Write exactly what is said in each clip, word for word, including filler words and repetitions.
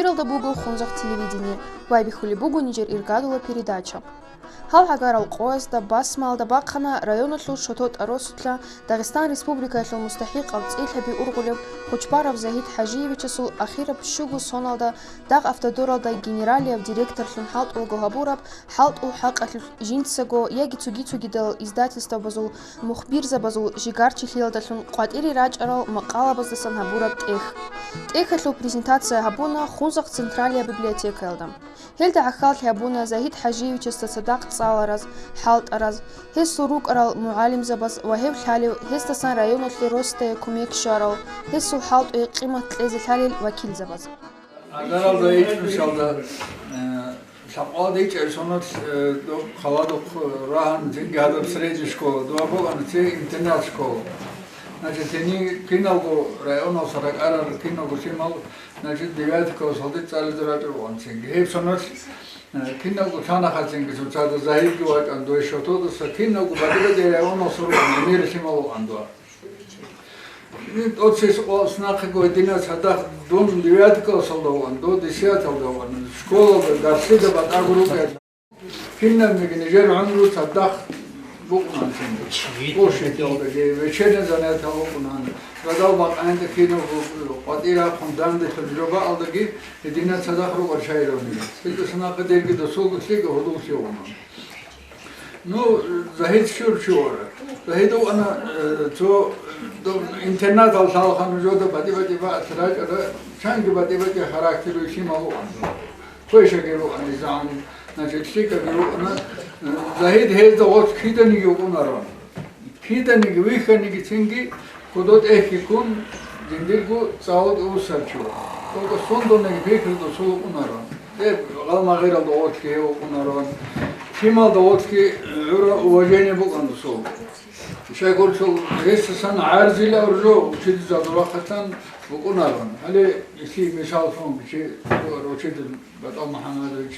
Эфиралда буго Хунзахъ телевидение. Байбихьулеб буго нижер иргадула передача. Гьал гӀагарал къоязда басмалда бахъана районалъул шотота росулъа Дагъистан Республикаялъул мустахӀикъав цӀилъаби ургъулев Хучбарав Загьид ХӀажиевичасул ахираб щуго соналда дагъ автодоралда генералияб директорлъун хӀалтӀулаго гьабураб хӀалтӀул хӀакъалъулъ жинцаго яги цоги-цогидал издательствабазул мухбирзабазул жигарчилъиялдалъун къватӀире рачӀарал макъалабаздасан гьабураб тӀехь. ТӀехьалъул презентация гьабуна Хунзахъ централияб библиотекаялда. Гьелда гӀахьаллъи гьабуна Загьид ХӀажиевичасда цадахъ цӀалараз, хӀалтӀараз, гьесул рукӀарал мугӀалимзабаз ва гьев лъалев, гьесдасан районалъе росдае кумек щварал, гьесул хӀалтӀуе къимат кьезе лъалел вакилзабаз. Агаралда ичӀнусалда, э, лъакъвалда ичӀай соналъ, э, доб хъаладухъ рагьан цинги гьадаб средняя школа, дова букӀана ци интернат школа. Значит, гьенир киналго районалса ракӀарал киналго лъимал, значит, девятый классалде цӀализе рачӀарал вукӀана цинги. Гьеб соналъ, э, киналго лъана хъацинги цоцазда Загьидги вачӀан дой шотодаса, киналго батӀи-батӀи районалса рукӀана, гьенир лъимал вукӀан дова. ТӀоцес къо-, снахъего гьединал цадахъ дун девятый классалда ван, до десяталда ван, школалда, дарсида батӀаго рукӀа. Кинабниги нижер гӀумру цадахъ букӀунан цинги. Къуршиталдаги, вечерний занятиял букӀунан. Радал бакъанинда кинабго къватӀир рахъун данделъун жо баалдаги, гьединал цадахъ рукӀар шайравниги. ХӀинкъи снахъе дирги досулго лъиги гьудуллъи вугьун. Ну, Загьид щур чи вара. Загьид вукӀана, э, цо, доб-, интернатал лъалха нужеда батӀи-батӀи баъ рачӀара, чанги батӀи-батӀи характер вихьимал вукӀана. Квешаги рукӀана, изан, значит, лъикӀаги рукӀана. Э, Загьид гьезда гъоц киданиги вукӀунаран. Киданиги вихьанигицинги кодо тӀехьги ккун, жиндирго цӀалутӀи усарчи вукӀана. Только сундулниги пикру досул вукӀунаран. Гьеб гъалмагъиралда гъорлъги гьев вукӀунаран. Лъималда гъорлъги гӀура уважение букӀан досул. Щайгурелъул гьесасан гӀарзилауржо учительзабазул рахъалъан вукӀунаран. Гьале, лъи мисаллъун, чи, учитель БатӀал МухӀаммадович,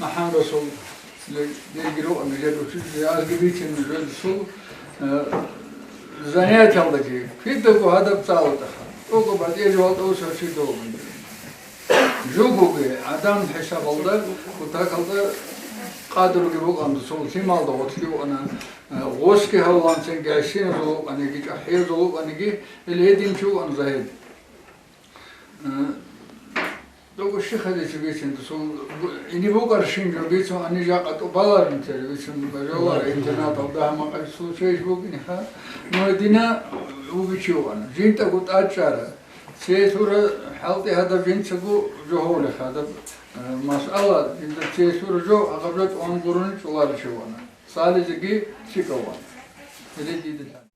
МахӀаммад Расул, дирги рукъа нижер учитель, азги бицин нужедасул, э, занятиялдаги, кидаго гьадаб цӀалатӀаха. ТӀокӀаб батӀияб жугьутӀа усарчи довгинги. Жугоги, гӀадан хӀисабалда, кутакалда къадруги букӀан досул, лъималда гъорлъги вукӀана, э, гъосги гьавланцинги гӀисиназул вукӀаниги, чӀахӀиязул вукӀаниги, ил гьедин чи вукӀана Загьид. Э, дого щихъаличи бицин, досул бу-, ине букӀарщинго бицун, ани жакъа тӀубаларин тери бицун бажалар, интернаталда гьамакъаб случайищ бугин, ха? Ну, гьедина вугичи вукӀана. ЖинтӀаго тӀачӀара. Цеялъура хӀалтӀи гьадаб жинцаго жо гьавлеха гьадаб, э, масъала, жинда цеялъура жо, гьаб жо тӀун гурони чӀоларичи вукӀана. ЦӀализеги лъикӀав ван. Гьеле дида лъан.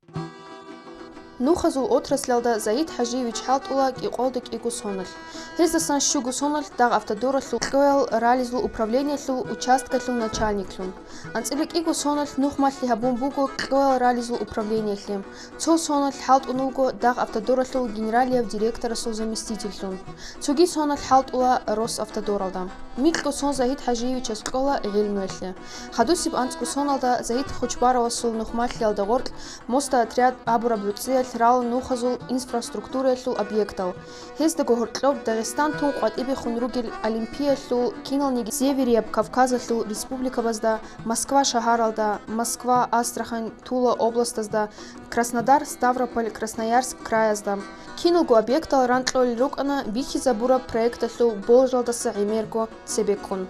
Нухазул отраслалда Загьид ХӀажиевич хӀалтӀула кӀикъоялда кӀиго соналъ. Гьездасан щуго соналъ дагъ автодоралъул кьоял рализул управлениялъул участкалъул начальниклъун. АнцӀила кӀиго соналъ нухмалъи гьабун буго кьоял рализул управлениялъе. Цо соналъ хӀалтӀун вуго дагъ автодоралъул генералияб директорасул заместительлъун. Цоги соналъ хӀалтӀула Росавтодоралда. Микьго сон Загьид ХӀажиевичас кьола гӀелмуялъе. Хадусеб анцӀго соналда Загьид Хучбаровасул нухмалъиялда гъоркь Мосто отряд абураб гӀуцӀиялъ рала нухазул инфраструктураялъул объектал. Гьездаго гьоркьоб Дагъистан тун къватӀибехун ругел олимпиялъул киналниги Северияб Кавказалъул республикабазда, Москва шагьаралда, Москва, Астрахань, Тула областазда, Краснодар, Ставрополь, Красноярск краязда. Киналго объектал ран кьолел рукӀана бихьизабураб проекталъул болжалдаса гӀемерго цебеккун.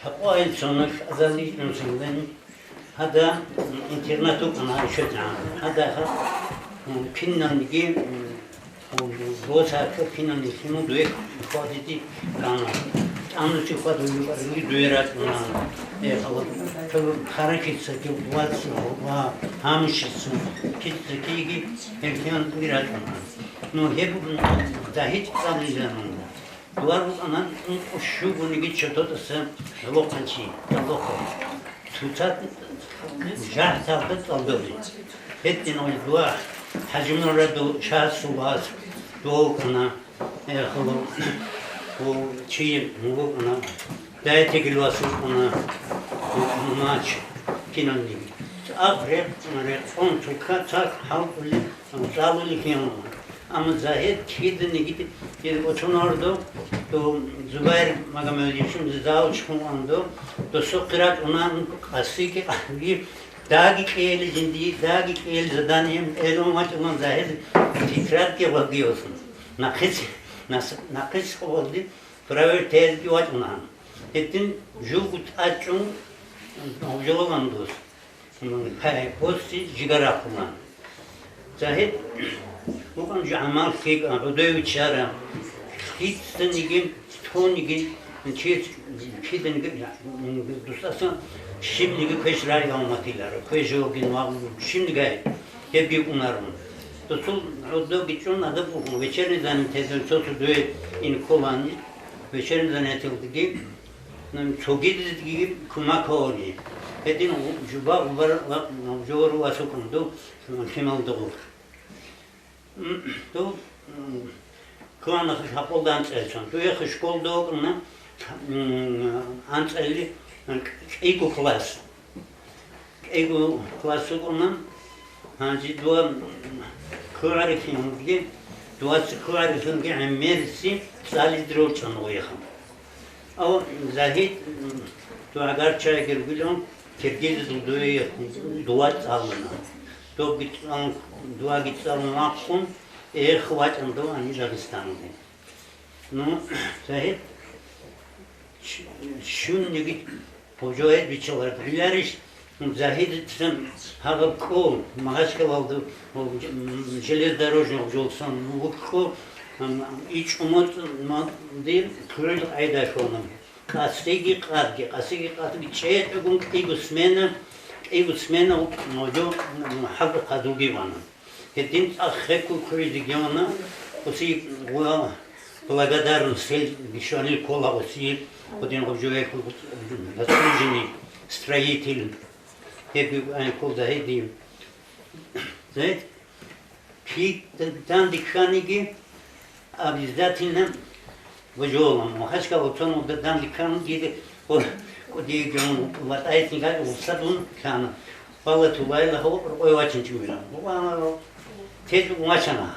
Лъабкъоял соналъ азаличӀун силбани гьада интернат вукӀана ишетгӀан. Гьада гьаб, м, киналниги, м, босаца кинални лъиму дуе хвадиди кана. ТӀамнучи хвадули дуе рачӀуна. Э, гьала, цо харакица ки вац ва гьамушица кица киги гьел кинални рачӀуна. Ну, гьеб, м, Загьид цӀалилан. Дуар вукӀана щугониги чотодаса гӀолохъанчи, гӀолохъан. Цоцазда жагьталда цӀалдоли. Гьединал дуа ХӀажимурадов Шагьсулас дуа вукӀана, э, хало, о, чи вукӀана, Дайтегил вас вукӀана, о, мач, киналниги. ЦӀакъ рекъ-, рекъон цоцазда хӀалтӀули, цӀалули кинална. Амма Загьир киданиги дир бочунардо, то Зубайр Магомедовичун завуч хун андо, досухъе рачӀуна къасиги къагьги, даги кьели жинди, даги кьели задание, элун вачӀуна Загьир тетрадги вагиосун. Нахъис, нас-, нахъис хъубалди проверить гьезги вачӀуна. Гьедин жугу тӀачӀун, гьобжолан дос. Гьай, гьосси жигара хъуна. Загьир букӀун жо гӀамал лъикӀа, гӀодове чара, лъицаниги, тониги, чи-, киданиги, дусаса щибниги квеш раригӀун ватиларо, квеш вогин ва щибниги гьай, гьебги унарун. Досул гӀодовги чӀун, адаб букӀун, вечерний занятиялъе цо-цо дуе ин кколани, вечерний занятиялдеги, Цогидазги кумак гьавуни. Гьедин жуба-, гъубар-, ва-, жавар васукъун ду лъималда гъур. Ду квана хъакъулда анцӀил чан. Ду яхъ школда вукӀуна, анцӀили кӀиго класс. КӀиго класс вукӀуна, гьанже дова ккугӀарихьинги, дова цӀикӀкӀугӀарихьинги гӀемерси цӀализе рорчӀана гъояха. Ав Загьид, дова гӀагар чайги ругилан, киргизазул дова, дова цӀалуна. Довги цӀалун, доваги цӀалун вахъун, эх вачӀан дов ани Дагъистаналде. Ну, Загьид щ-, щунниги гьобжо гьез биччаларда. Гьеларищ Загьидица гьагъаб кӀо, Магьачкалалда, м, железнодорожный гьобжолсан вукӀо, м, ичӀумуцӀ, м, дир ккурал къайдалъуна. Къасиги къадги, къасиги къадги чӀечӀогун кӀиго смена, кӀиго смена гьобжо, м, хӀалда хъадулги вана. Гьедин цӀакъ хеккун ккуризеги вана, оси ва благодарность бищванил ккола оси, гьедин гъоб жо вехун заслуженный строитель, гьебги ани кколда гьедин. Знаете, киданиги обязательно Вожолам, Махачкала цон данде ккан диде, о, кодиегун ватӀайсин гай, усадун ккана. Валла тулайла гьо, рукъой вачинчӀо вилан. Ва, тез вачана.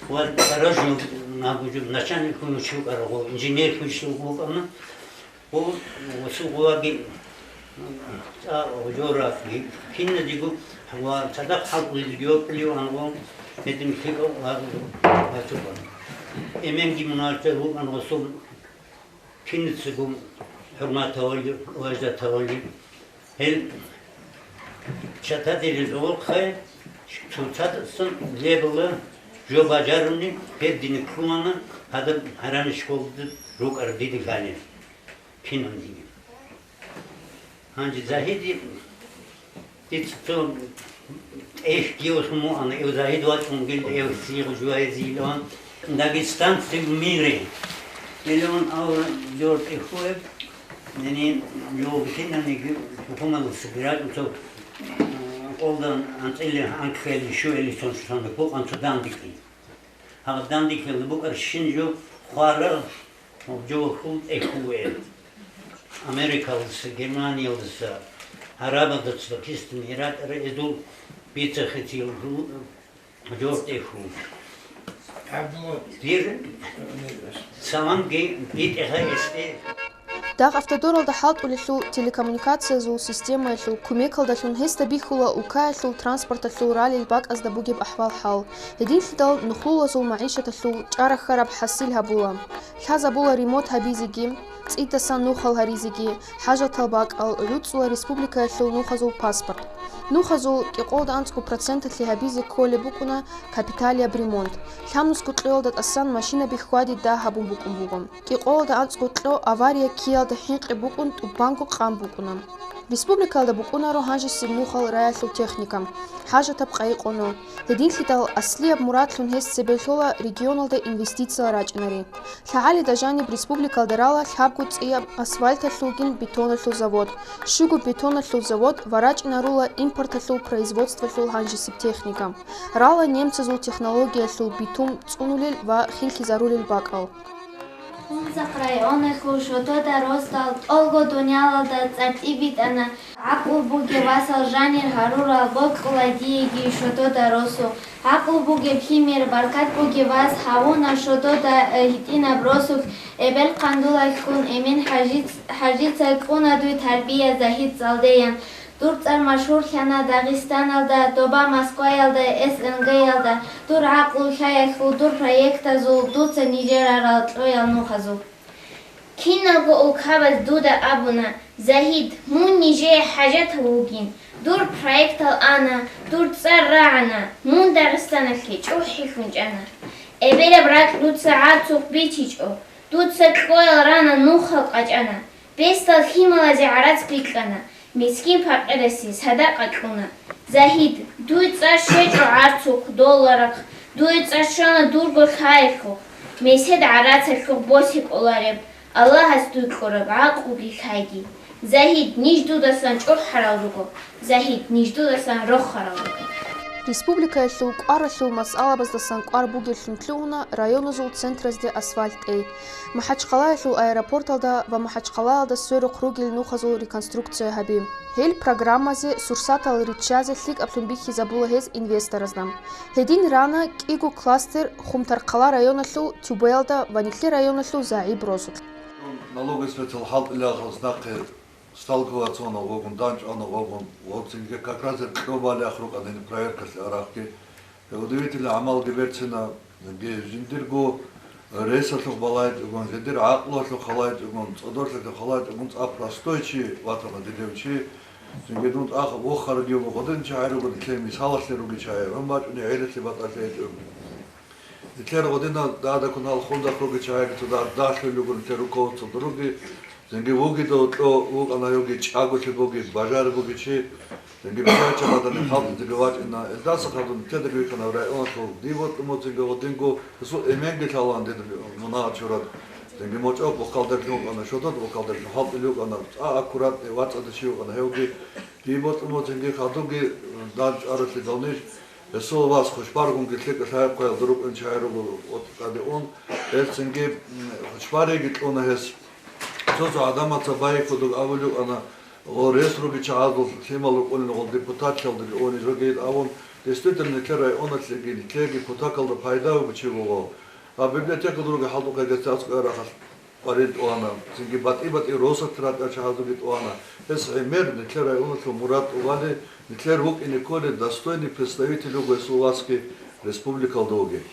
Ва дорожный нагуджу, начальник хунучу карагъо, инженер хунучу вукӀана. О, усугъулаги, а, жора, киназего, ва цадахъ халкъ лилги окӀливан, о, гьедин хикъав ва, ва цугъан. Эменги мунарча вукӀан, осул киницаго хӀурматавали, важдатавали. Гьел чатадерил гӀурхъай цоцазасан лебала жо бажаруни, гьеб дини ккуна, гьадаб гьарани школда рукӀар дида лъалел киналниги. Гьанже Загьиди Дица цо тӀехь гьев мугӀана, эв Загьид вачӀунгил, эв сигъ жугьайзилан, дагестанцы в мире. Миллион авра жор тӀехьуэб, яни, жо бихьинаниги хӀукумаласа бирачӀун цо, м, къолдан анцӀила анкьели, щуэли сон шусан букъан цо дандики. Гьаб дандихьиялда букӀарщин жо хварал, жо хьул тӀехьуе. Америкалдаса, Германиялдаса, Гьарабадаса, Пакистан, Иракь, эзул бицахъитил жо тӀехьу. Дир саламги битӀе гьай эсте. Дагъ автодоралда хӀалтӀулелъул телекоммуникациязул системаялъул кумекалдалъун гьесда бихьула улкаялъул транспорталъул ралел бакӀазда бугеб ахӀвал-хӀал. Гьединлъидал нухлулазул магӀишаталъул чӀара-хьараб хӀасил гьабула. Лъазабула ремонт гьабизеги, цӀидасан нухал гьаризеги, хӀажатал бакӀал, гӀуцӀула республикаялъул нухазул паспорт. Нухазул кӀикъолда анцӀго проценталъе гьабизе кколеб букӀуна капиталияб ремонт. Лъабнусго кьоялда тӀасан машинаби хьвади дагь гьабун букӀун буго. КӀикъолда анцӀго кьо авария ккеялда хӀинкъи букӀун тӀубанго къан букӀуна. Республикалда букӀунаро гьанжесеб нухал раялъул техника, хӀажатаб къайи-къоно. Гьединлъидал аслияб мурадлъун гьес цебе лъола регионалда инвестициял рачӀинари. ЛъагӀалида жаниб республикалда рала лъабго цӀияб асфальталъулгин бетоналъул завод, щуго бетоналъул завод ва рачӀинарула импорталъул производстволъул гьанжесеб техника. Рала немцазул технологиялъул битум цӀунулел ва хинлъизарулел бакӀал. Хунзахъ районалъул Шотода росдал тӀолго дунялалда цӀар тӀибитӀана. ГӀакълу бугеб васал жанир гьарурал бокьула диеги Шотода росу. ГӀакълу бугеб лъимер, баркат бугеб вас, гьавуна шодода, э, гьитӀинаб росулъ, эбел-хъандулалъгун Эмен хӀажиц-, хӀажица кьуна дуй тарбия Загьид цӀалдеян. Дур цӀар машгьурлъана Дагъистаналда, доба Москваялда, С Н Г-ялда. Дур гӀакълу-лъаялъул, дур проектазул дуца нижер рарал кьоял нухазул. Киналго улкабаз дуда абуна: «Загьид, мун нижее хӀажатав вугин. Дур проектал ана, дур цӀар рагӀана, мун Дагъистаналъе чӀухӀи хьунчӀана. Эбелаб ракь дуца гӀарцухъ бичичӀо, дуца кьоял рана, нухал къачӀана, бесдал лъималазе гӀарац бикьана, мискин-пакъирасе садакъа кьуна. Загьид, дуе цӀар щвечӀо гӀарцухъ, долларахъ, дуе цӀар щвана дурго лъаялъухъ, месед гӀарацалъухъ босе кӀолареб, Аллагьас дуй кьураб гӀакълуги лъайги. Загьид, ниж дудасан чӀухӀарал руго, Загьид, ниж дудасан рохарал руго». Республикаялъул кӀваралъул масъалабаздасан кӀвар бугеблъун лъугьуна районазул центразде асфальт тӀей, МахӀачхъалаялъул аэропорталда ва МахӀачхъалаялда сверухъ ругел нухазул реконструкция гьаби. Гьел программазе сурсатал риччазе лъикӀаблъун бихьизабула гьез инвесторазда. Гьедин рана кӀиго кластер Хумтархъала районалъул Тюбаялда ва нилъер районалъул ЗагӀип росулъ. Налогный специал хӀалтӀилахъас нахъе сталкиваться гьавун вугун, данчӀван вугун, ва цинги как раз кьобалиахъ рукӀана проверкалъе арахъги. Удивительный гӀамалги берцина, жиндирго ресалъухъ балагьичӀогун, жиндир гӀакълуялъухъ халайчӀогун, цӀодорлъалъухъ халайчӀогун, цӀа простой чи ватана дилев чи, цинги дун тӀахаб вохарги вуго, гъодин чагӀи руго, нилъее мисалалъе руги чагӀи, гӀун бачӀуни гӀелалъе батӀалъи гьечӀо. Нилъер гъодина дадакун гьал хундахъ руги чагӀиги цо дагьлъуй руго, нилъер руководство руги, цинги вугидав кьо вукӀана, гьевги чӀаголъи буги, бажари буги чи, цинги бихьарчагъадани халкъ цинги вачӀина. Илдаса хадуб нилъедаги вихьана районалъул диб бокьун, цинги гъодинго гьесул эменги лъалаан дида мунагьал чурад. Цинги мочӀав бухъалдерлъун вукӀана, шодод бухъалдерлъун хӀалтӀил вукӀана, цӀа аккуратный вацӀцӀадав чи вукӀана, гьевги диб бокьун, цинги хадубги данчӀваралъидал ниж. Гьесул вас хъущбаргунги лъикӀа лъай-хъваял рукӀин чагӀи руго, тӀаде ун, гьел цинги, м, хъущбариги кьуна гьес. Цо-цо гӀадамаца байихьулел абулев ана, гъо, рес руги чагӀазул лъимал рукӀунин гъол депутаталда, гьел унел ругел абун, действительно, нилъер районалъеги, нилъеги кутакалда пайда бугев чи вуго. А библиотекалда руги хӀалтӀухъе гьес аскӀой рахъалъ къварил тӀуана, цинги батӀи-батӀи росатал ракӀарал чагӀазулги тӀуана. Гьес гӀемер нилъер районалъул мурад тӀубали, нилъер вукӀине кколел достойный представитель вуго гьесул васги республикалда вугев.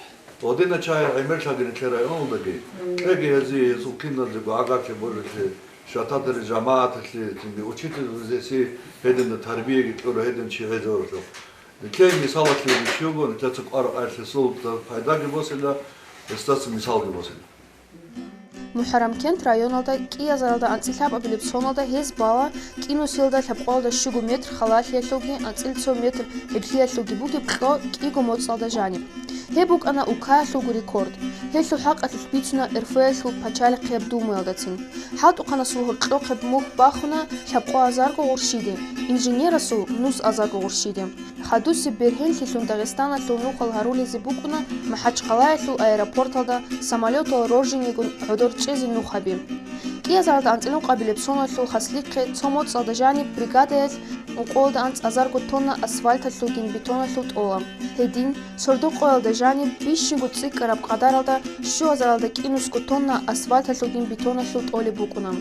Гъодина чагӀи гӀемерлъаги нилъер районалдаги, кьеги гьезие гьесул киназего гӀагарлъи боржулъе, шатадали жамагӀаталъе, цинги учительзеси гьединаб тарбияги кьура, гьедин чи гьезавулъухъ. Нилъее мисалалъе чи вуго, нилъеца кӀвар къайилъесул пайдаги босила, гьесдаса мисалги босила. МухӀарамкент районалда кӀиазаралда анцӀила лъабабилеб соналда гьез бала кӀинусиялда лъабкъоялда щуго метр халалъиялъулги анцӀила цо метр гӀиблъиялъулги бугеб кьо кӀиго моцӀалда жаниб. Гьеб букӀана УК-ялъулго рекорд. Гьелъул хӀакъалъулъ бицуна РФ-ялъул пачалихъияб Думаялдацин. ХӀалтӀухъанасул гьоркьохъеб мухь бахуна лъабкъоазарго гъурщиде, инженерасул нусазарго гъурщиде. Хадусеб бергьенлъилъун Дагъистаналъул нухал гьарулезе букӀуна МахӀачхъалаялъул аэропорталда самолетал роржинигун гӀодор чӀезе нух гьаби. КӀиазаралда анцӀила ункъабилеб соналъул хаслихъе цо моцӀалда жаниб бригадаялъ ункъоялда анцӀазарго тонна асфальталъулгин бетоналъул тӀола. Гьедин, сордо-къоялда жаниб бищунго цӀикӀкӀараб къадаралда щуазаралда кӀинусго тонна асфальталъулгин бетоналъул тӀолеб букӀуна.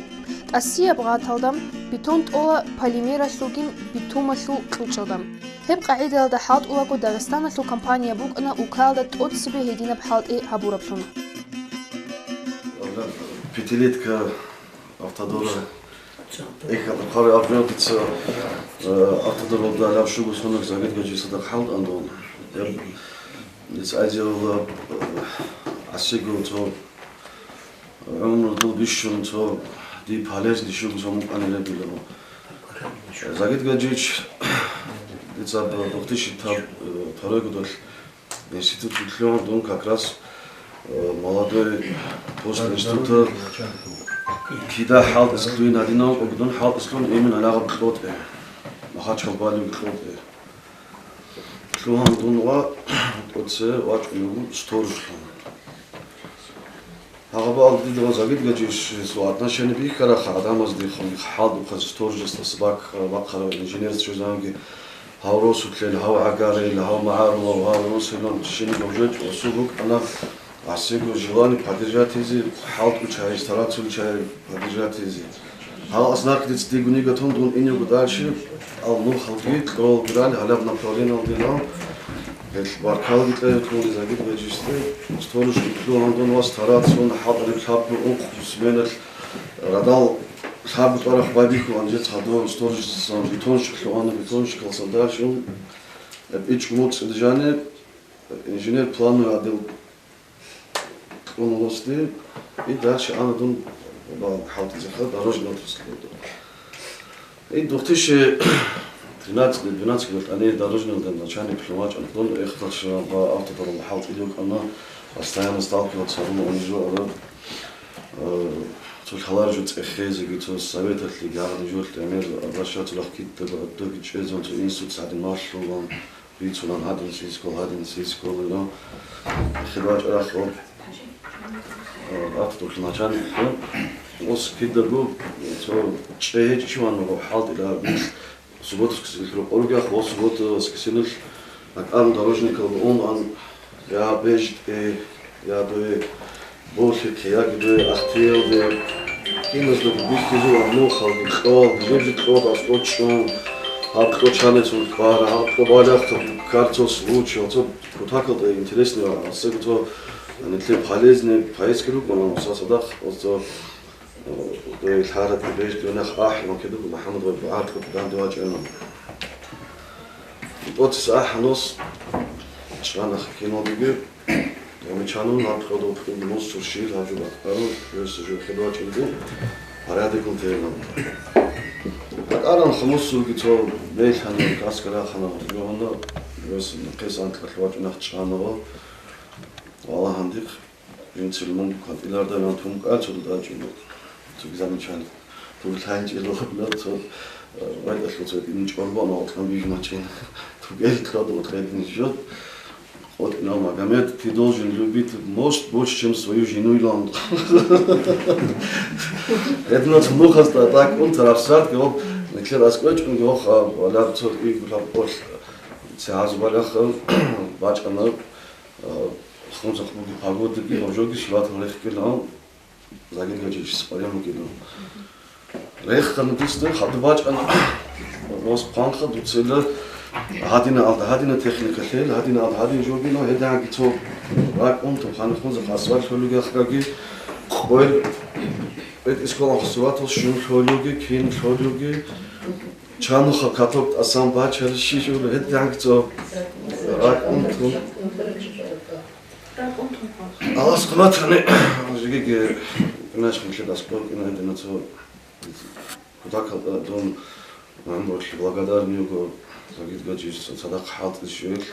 ТӀасияб гъаталда бетон тӀола полимералъулгин битумалъул кьучӀалда. Гьеб къагӀидаялда хӀалтӀулаго Дагъистаналъул компания букӀана УК-ялда тӀоцебе гьединаб хӀалтӀи гьабураблъун. Пятилетка автодора. Эх, хъаби абжалдица, э, автодоралда аляб щуго сонаг Загид Гаджиса дагъ хӀалтӀандун. Ниц айзеяла, э, гӀасигун цо гӀумру дул бищун цо дий палез дишугуза мукъани ребиларо. Загид Гаджич, дица две тысячи второй годалъ институт лъугьун дун как раз, э, молодой, после института кида хӀалтӀис лъугьин гьадинав, дун хӀалтӀис лъугьун именно алягъаб кьотӀе, Махачкал балиги кьотӀе. Лъугьун дун ва тӀоце вачӀун вугун сторож лъугьун. Гьагъабал дида ва Загид Гаджиевичасул отношение бихьарахъа гӀадамазде хъалдухъа сторожество, собак, бахъарав инженерство чӀезанги. Гьав росулъел, гьав гӀагарил, гьав магӀарулав, гьав росилан шинги гьужеч осул рукӀана, гӀасиго желание поддержатизе, хӀалтӀу чай, старацул чай поддержатизе. Гьал аснахъ дица дигуни гатун дун инего дальше, ал нухалги, кьолги рали, гьалаб направлениялги рал, гьел баркалги кьезе кьули Загид Гаджисте, сторож итлугьан дун ва старацун хӀалтӀараб лъабго ункъ сменалъ радал лъабго тӀарах байбихьулан жец гьадур сторожецасан бетонщик лъугьана, бетонщикалсан дальше ун, ичӀго моцӀ цӀидижани, инженер плановый отдел кьун гъосде, и дальше ана дун ба хӀалтӀизеха дорожный отрасль буго. И две тысячи тринадцать-двенадцать гьалъани дорожный начальник лъун вачӀана дун, эхтарщина ба автодорога хӀалтӀи дукӀана, постоянно сталкиваться гьаруна унижо ара. Э, цо лъалар жо цӀехезеги, цо советалъеги гьагъадин жо тӀемер обращаться лахкиддаго, гьаддаги чӀезун цо институт гьадин малъулан. Бицунан гьадин сискал, гьадин сискал, но хидвачӀарахъо, э, автодорожный начальник, ос кидаго цо чӀегьечӀищ ван хӀалтӀила, суббота-воскресенье рукъоргах, ва суббота-воскресенье акӀан дорожникал ун ан, я бежтӀе, я дуе Болъихъе, яги дуе ахтиялде, киназдаго бихьизулан нухалги кьолги, жиб-жиб кьолда аскӀочӀун, гьаб кьо чанецун ккара, гьаб кьо балагьун ккар цо случай, цо кутакалда интересный ва гьасего цо, нилъер полезный поездка рукӀуна, ва цадахъ, ва цо, э, дуе лъараб бежги ванах ахӀ, ва кидаго МухӀаммад ва БугӀар кьо данде вачӀана. ТӀоцис ахӀанус чӀана киналдеги, гьаничанун гьаб кьодов кьуд муссурщил гьаб жо батӀарун, гьес жо хедвачӀинги, порядокал тейилан. БатӀаран хамуссурги цо белъана, каскара хана, жогьана, гьес нахъес анкьалъ вачӀунахъ чӀанава, вала гьандихъ. Жинцил мун квартиралда тун кӀвар цо дуда чӀун. Цоги замечание. Тур лъанчӀел вахъуна цо, э, вайтӀалъул цо дин чӀорбан вакьан бижмачӀин. Тугел кладу кьедин жо. КъотӀинав Магомед, ты должен любить мост больше, чем свою жену, илан. Гьединал цо нухазда так ун тарафсард гьоб, никлер аскӀочӀун гьоха, валаб цо игулаб къолъ. Цигьазу балагьха бачӀана. Хунзахъ буги погодаги, гьаб жоги суратал рехкӀилан, Загид Гаджиевичас къваригӀун вукӀилан. Реххана дусда, хадуб бачӀана, рос хъванха дуцела гьадина алда гьадина техникалъел, гьадина алда гьадин жогилан, гьедигӀанги цо ракӀун, тухана хунзахъ асфальт лъолюги ахгаги, къвел, бетӀ искваланха суратал щун лъолюги, кин лъолюги, Чануха каток тӀасан бачарищ жо гьедигӀанги цо ракӀун тун. Алас хъватани, жигиги, иначе мутлидас кӀвар кӀина гьедина цо кутакалда дун гӀумрулъ благодарный вуго Загид Гаджиевича цадахъ хӀалтӀизе щвел.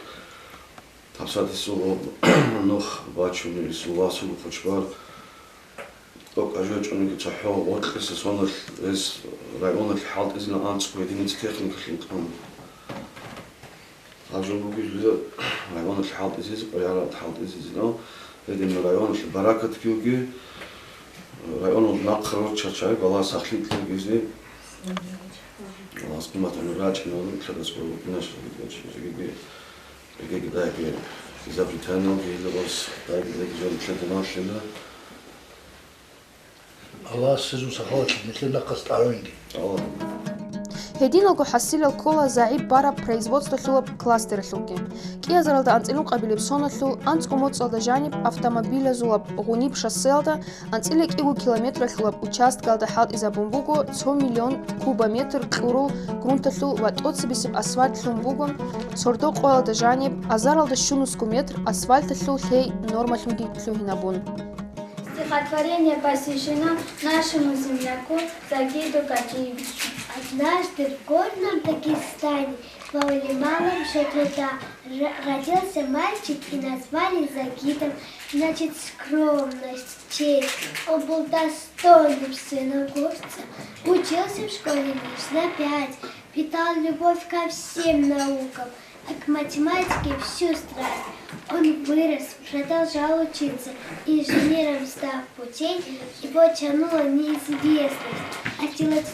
Тапсадисул нух бачунеб, исул васул хъучбар. ТӀокӀаб жо чӀунги цохӀо гъоркьиса соналъ гьес районалъ хӀалтӀизилан анцӀго единица техникалъ инкъана. Гьаб жо бугелъул районалъ хӀалтӀизезе, къваригӀараб хӀалтӀизезилан, гьедин районалъ баракат ккиги, районал нахъа рорччарчаги балагье сахлъи кьегизе. Аллагьас гьуматани рачӀинавун лъадас гьоркьинаш жиги, жиги дайги изобретаниялги гьеле гъос, дайги дайги жо лъадамалъила. Аллагьас сезун сахаватлъи нилъер нахъас тӀагӀунги. Аллагь. Гьединалго хӀасилал ккола загӀип бараб производстволъулаб кластералъулги. КӀиазаралда анцӀила ункъабилеб соналъул анцӀго моцӀалда жаниб автомобилазулаб гъуниб шоссеялда анцӀила кӀиго километралъулаб участкалда хӀалтӀизабун буго цо миллион кубометр кьурул грунталъул ва тӀоцебесеб асфальт лъун буго, сордо къоялда жаниб азаралда щунусго метр асфальталъул лъей нормалъунги лъугьинабун. Стихотворение посвящено нашему земляку Загиду Гаджиевичу. Однажды в горном Дагестане в ауле Малом Шатруда р-, родился мальчик и назвали Загидом. Значит, скромность, честь. Он был достойным сыном горца. Учился в школе лишь на пять. Питал любовь ко всем наукам, а к математике всю страсть. Он вырос, продолжал учиться, инженером став путей, его тянула неизвестность, а делать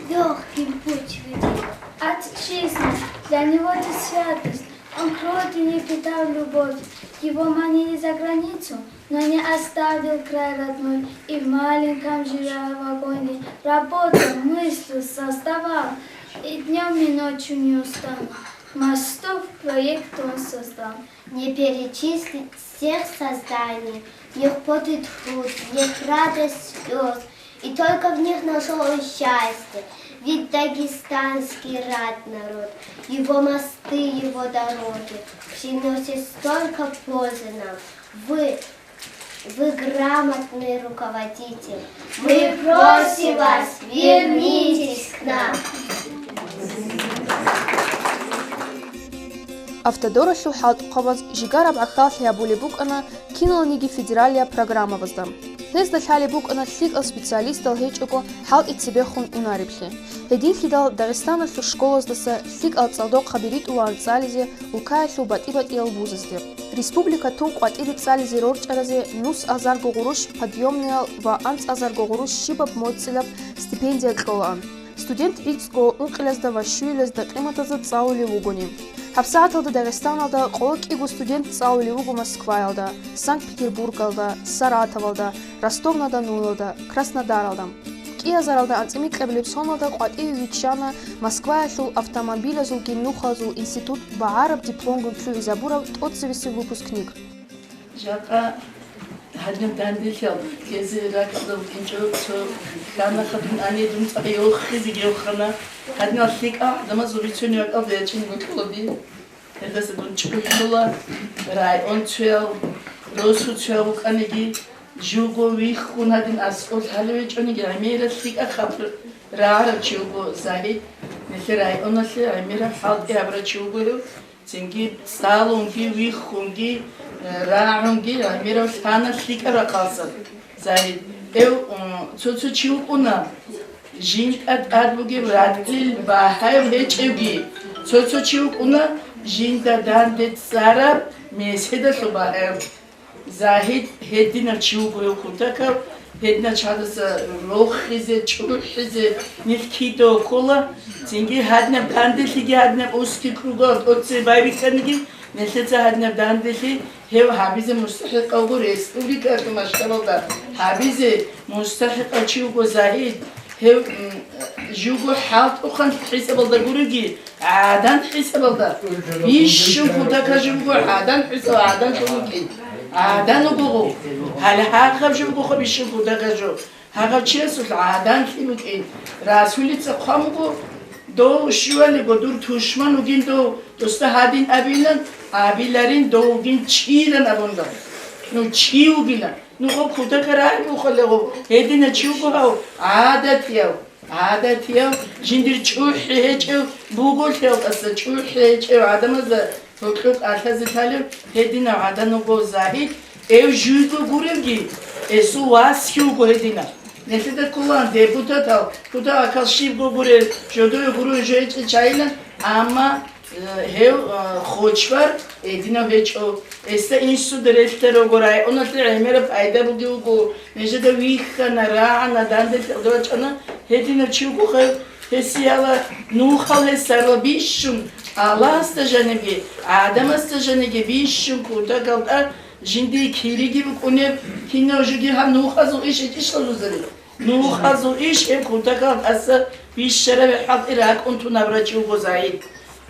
лёгким путь людей. Отчизна, для него ты святость. Он к родине питал любовь. Его манили за границу, но не оставил край родной. И в маленьком, живя в вагоне, работал, мыслью создавал. И днём, и ночью не устану. Мостов проект он создал. Не перечислить всех созданий, в них пот и труд, в них радость слёз. И только в них нашёл он счастье, ведь дагестанский рад народ, его мосты, его дороги приносят столько пользы нам. Вы, вы грамотный руководитель. Мы просим вас, вернитесь к нам. Автодоралъул хӀалтӀухъабаз жигараб гӀахьаллъи гьабулеб букӀана киналниги федералияб программабазда. Гьезда лъалеб букӀана лъикӀал специалистал гьечӀого хӀалтӀи цебехун унареблъи. Гьединлъидал Дагъистаналъул школаздаса лъикӀал цӀалдохъаби ритӀулаан цӀализе улкаялъул батӀи-батӀиял вузазде. Республика тун къватӀире цӀализе рорчӀаразе нус азарго гъурущ подъёмныял ва анцӀазарго гъурущ щибаб моцӀилаб стипендия кьолаан. Студент гӀицӀго ункъилазда ва щуялазда къиматазда цӀалулев вугони. ГьабсагӀаталда Дагъистаналда къоло кӀиго студент цӀалулев вуго Москваялда, Санкт-Петербургалда, Саратовалда, Ростов-на-Донуялда, Краснодаралда. КӀиазаралда анцӀила микьабилеб соналда къватӀиве виччана Москваялъул автомобилазулги нухазул институт багӀараб дипломгун лъугӀизабурав тӀоцебесеб выпускник. Жакъа гьадинаб данделъиялда ккезе ракӀалда вукӀинчӀо цо хьана хадуб, гьанир дун цӀакъ йохизеги йохана. Гьадинал лъикӀал гӀадамазул рицунеб бакӀалда ячӀинго кьоби. Гьелдаса дун чӀухӀула, районцоял, росуцоял вукӀаниги, живго виххун гьадин аскӀор лъалев гьечӀониги, гӀемерал лъикӀал хабар рагӀарав чи вуго Загьид. Нилъер районалъе гӀемерал хӀалтӀи гьабурав чи вуго гьев. Цинги цӀалунги, виххунги, э, рагӀунги гӀемерав лъана лъикӀаб рахъалса. Загьид, эв, м, цо-цо чи вукӀуна, жинда тӀад бугеб ратӀлил багьаяб гьечӀевги, цо-цо чи вукӀуна, жинда данде цӀараб меседалъул багьаяб. Загьид гьединав чи вуго гьев кутакав, гьединав чагӀаздаса рохизе, чӀухӀизе нилъ кидаго ккола. Цинги гьадинаб данделъиги, гьадинаб узкий кругал тӀоцебе байбихьаниги, нилъеца гьадинаб данделъи гьев гьабизе мустахӀикъав вуго, республикалъул масштабалда гьабизе мустахӀикъав чи вуго Загьид. Гьев, м, живго хӀалтӀухъан хӀисабалда гуриги, гӀадан хӀисабалда. Бищун кутакаб жо буго гӀадан хӀисаб, гӀадан лъун вукӀин. ГӀадан вуго гъов. Гьале гьагъаб жо бугоха бищун кутакаб жо. Гьагъав чиясулъ гӀадан лъи букӀин. Расулица хъван буго, дов щивалиго, дур тушман вугин дов, досда гьадин абилан, абиларин дов вугин чиран абунда. Ну, чи вугилан. Ну, гъоб кутакаб рагӀи мухале гъоб, гьедина чи вуго гьав, гӀадатияв. ГӀадатияв, жиндир чӀухӀи гьечӀев буго лъелтӀаса, чӀухӀи гьечӀев гӀадамазда гьоркьоб кӀалъазе лъалев гьединав гӀадан вуго Загьид, эв жуйго гуревги, эсул васги вуго гьединав. Нилъеда кколаан депутатал, кутакал щибго гурел, жодое гурев жо гьечӀел чайилан, амма Э, гьев, э, хочбар гьединав гьечӀо. Гьесда инсуда релълъарав вуго, районалъе гӀемераб пайда бугев вуго. Нижеда вихьана, рагӀана, данделъ вачӀана, гьединав чи вугоха гьев. Гьесие гьала нухал гьесарла бищун, Аллагьасда жанибги, гӀадамасда жанибги бищун кутакал тӀад жиндие кириги букӀунеб, кинав жоги гьаб нухазул иш гьечӀищ гьазузари? Нухазул иш гьеб кутакал тӀаса бищараб хӀалтӀи ракӀун тун гьабурав чи вуго Загьид.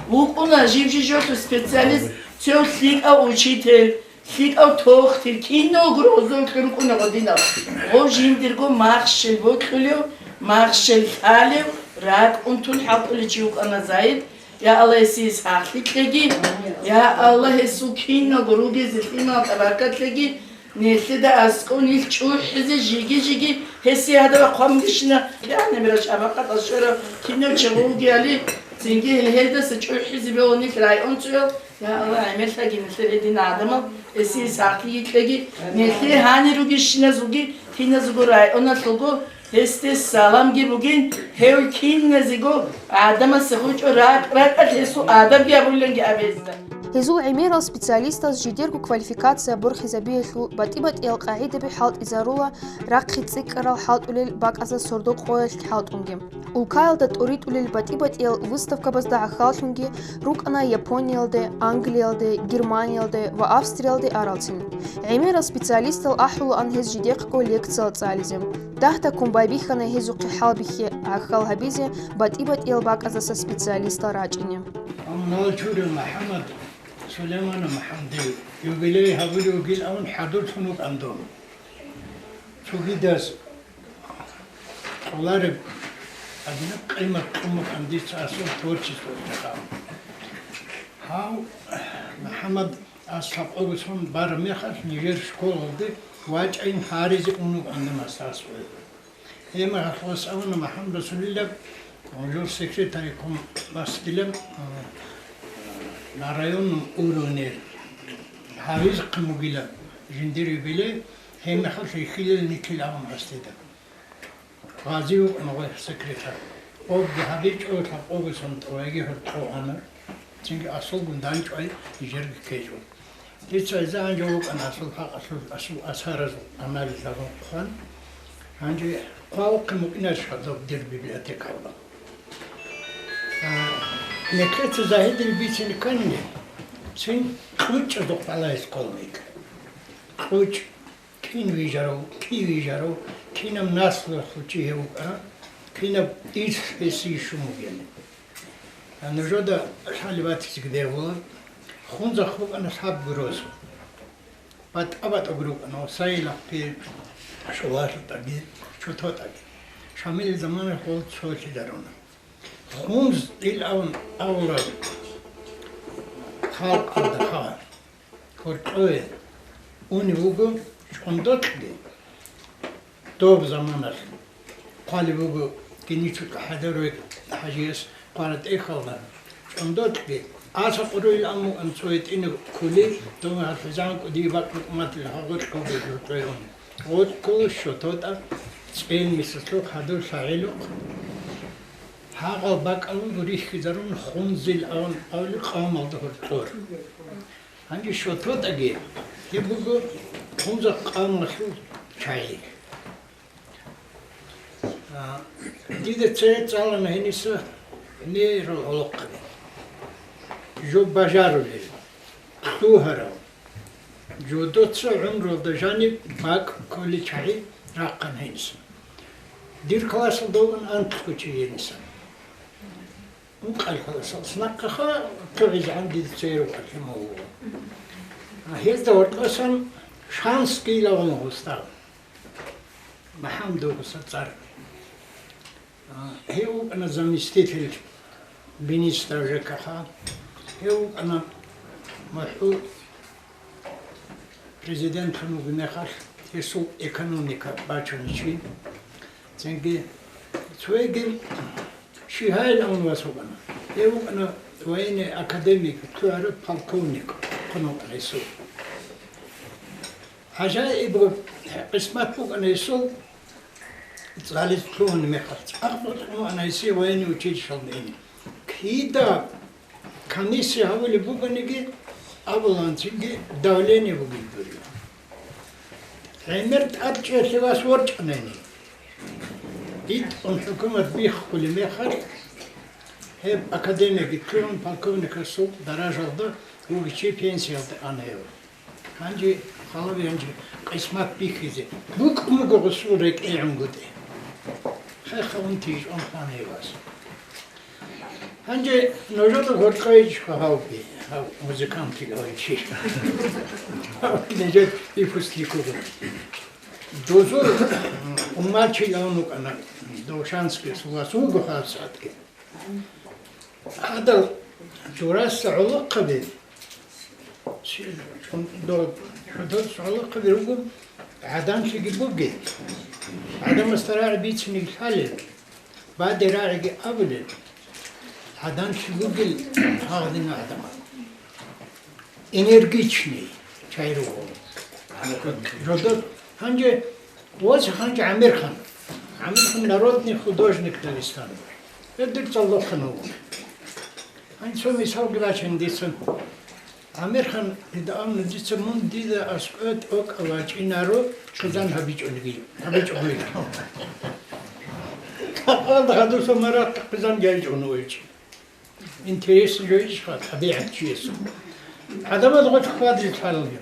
ВукӀуна жив-жив жолъун специалист, цо лъикӀав учитель, лъикӀав тохтир, киналго гурозулъ рукӀуна гъодинав. Гъов жиндирго махщел бокьулев, махщел лъалев, ракӀун тун хӀалтӀулев чи вукӀана Загьид. Я Аллагь, гьесие сахлъи кьеги, я Аллагь, гьесул киналго ругезе лъимал тӀабакат лъеги, Нилъеда аскӀов нилъ чӀухӀизе жиги-жиги гьесие гьадаб хъван бугищина, я, гьаниб рачӀа абакъатал щварав кинав чи гъов вугевали, цинги гьел гьелдаса чӀухӀизе бегьула нилъ районцоял, я Аллагь, гӀемерлъаги нилъер гьедин гӀадамал, гьесие сахлъиги кьеги, нилъее гьанир ругищиназулги, киназулго районалъулго, гьесде саламги бугин, гьев киназего гӀадамасе гъучӀо ракӀ-ракӀалъ гьесул адабги абулиланги абе гьезда. Гьезул гӀемерал специалистаз жидерго квалификация борхизабиялъул батӀи-батӀиял къагӀидаби хӀалтӀизарула рахъи цӀикӀкӀарал хӀалтӀулел бакӀазда сордо къоялъ хӀалтӀунги. Улкаялда тӀуритӀулел батӀи-батӀиял выставкабазда гӀахьаллъунги рукӀана Япониялде, Англиялде, Германиялде ва Австриялде аралцин. ГӀемерал специалистал ахӀулаан гьез жидехъго лекциял цӀализе. Дагь-дагьккун байбихьана гьезухъе хӀалбихьи гӀахьал гьабизе батӀи-батӀиял бакӀаздаса специалистал рачӀине. Амма Чурил МухӀаммад Сулайманов МухӀаммадил юбилей гьабулев вугилан хӀадурлъун вукӀан дун. Цогидаз кьолареб гьадинаб къимат кьун букӀан дица асул творчествоялъе хъван. Гьав МухӀаммад ас лъабкъого сон бараб мехалъ нижер школалде вачӀайин гьаризе ун вукӀана маса асул. Гьеб мехалъ ас абуна МухӀаммад Расулилла, жур секретариккун басдилан, а, на районном уровне гьавизехъин бугила жиндир юбилей, гьеб мехалъ рихьилел нилъил абун гьасдеда. Гъази вукӀана гъой секретарь. Къобги гьабичӀо, лъабкъого сон тӀовеги гьоркьов ана. Цинги асулгун данчӀвай нижерги ккечӀо. Дица гьезда гьанже вукӀана асул хӀакъалъулъ асул асаразул анализ гьабун хъван. Гьанже хъвавухъе мукӀинарищха доб дир библиотекалда? А, нилъеца загьидил бицине кканине, цин кьучӀазухъ балагьес ккола гьеб. КьучӀ. Кин вижарав, кин вижарав, кинаб наслуялъул чи гьев вукӀарав, кинаб ирс гьесие щун бугеб. А нужеда лъалеб батизеги бегьула, Хунзахъ букӀана лъабго росу. БатӀа-батӀаго рукӀана, Саилахъги, ШолгӀалъутӀаги, ШототӀаги. Шамилил заманаялъ гъол цолъизаруна. Хунз ил авун авураб халкъалда хабар. Гьоркьове унев вуго ЧӀондокьги. Доб заманалъ хъвалеб буго Геничукьа ХӀадарове ХӀажияс хъвара тӀехьалда. ЧӀондокьги, аса къуруйил амму анцӀ гьетӀинаб ккули, дова гьалъизанкӀу дие бакӀ лукӀматил гьагъулъ буго гьоркьове унев. Гъоркьо ШототӀа цӀел мисаллъухъ гьадур лъагӀелухъ. Гьагъал бакӀалун рихьизарун Хунзил авун авли къавмалда гьоркьор. Гьанже ШототӀаги гьеб буго Хунзахъ къавмалъул чагӀи. А, дида цере цӀалана гьениса нерал гӀолохъаби. Жо бажарулел, лъугьарал, жодоца гӀумруялда жаниб бакӀ кколел чагӀи рахъана гьениса. Дир классалда вугӀун анкьго чи гьениса. Ункъал классалъ нахъаха, цо гӀезегӀан дида цере вукӀархъе мавугъ. А гьезда гьоркьосан шансги илагъуна гьосда. МахӀамудов гьоса цӀар. А, гьев вукӀана заместитель министра ЖКХ. Гьев вукӀана мухӀу президентлъун вугеб мехалъ гьесул экономика бачунев чи. Цинги цоги Шигьаил авун вас вукӀана. Гьев вукӀана военный академик, лъугӀараб полковник хъун вукӀана гьесул. ГӀажаиб къисмат букӀана гьесул цӀализе лъугьунеб мехалъ. ЦӀакъ бокьун вукӀана гьесие военный училищалда ине. Кида комиссия гьавулеб бугониги, абуланцинги давление бугин дурида. ГӀемер тӀадчӀелъи вас ворчӀанани. ИтӀун хӀукумат биххулеб мехалъ, гьеб академиги лъугӀун полковникасул даражалда вугев чи пенсиялде ана гьев. Гьанже халаби гьанже къисмат бихьизе. БукӀун буго гъусул рекӀегӀунгутӀи. Хеха унти ичӀван хъван гьев вас. Гьанже нужеда гьоркьоечӀо гьавги, гьав музыкантил гьавичи. Гьав нижер выпускникуго. Дозор уммачил авун вукӀана, Довшанскиясул вас вуго гьабсагӀатги. Гьадал дураса гӀолохъаби, дол хӀудур гӀолохъаби руго, гӀаданлъиги бугел, гӀадамасда рагӀи бициниги лъалел, баде рагӀиги абулел, гӀаданлъи бугел гьагъадин гӀадамал. Энергичный чагӀи руго. Жодор гьанже, ва гьанже ГӀамирхан. ГӀамирхан — народный художник Дагестана. Гьев дир цӀалдохъан вуго. Гьанже цо мисалги бачани дица. ГӀамирхан дида абуна, дица мун дида аскӀове тӀокӀав вачӀинаро, чузан гьабичӀониги, гьабичӀого йиго. Алда хадуса марат хъизан гайчӀун уйчӀ. Интерес жойчӀха тӀабигӀат чиясул. ГӀадамал гъоч хьвадил лъалалги.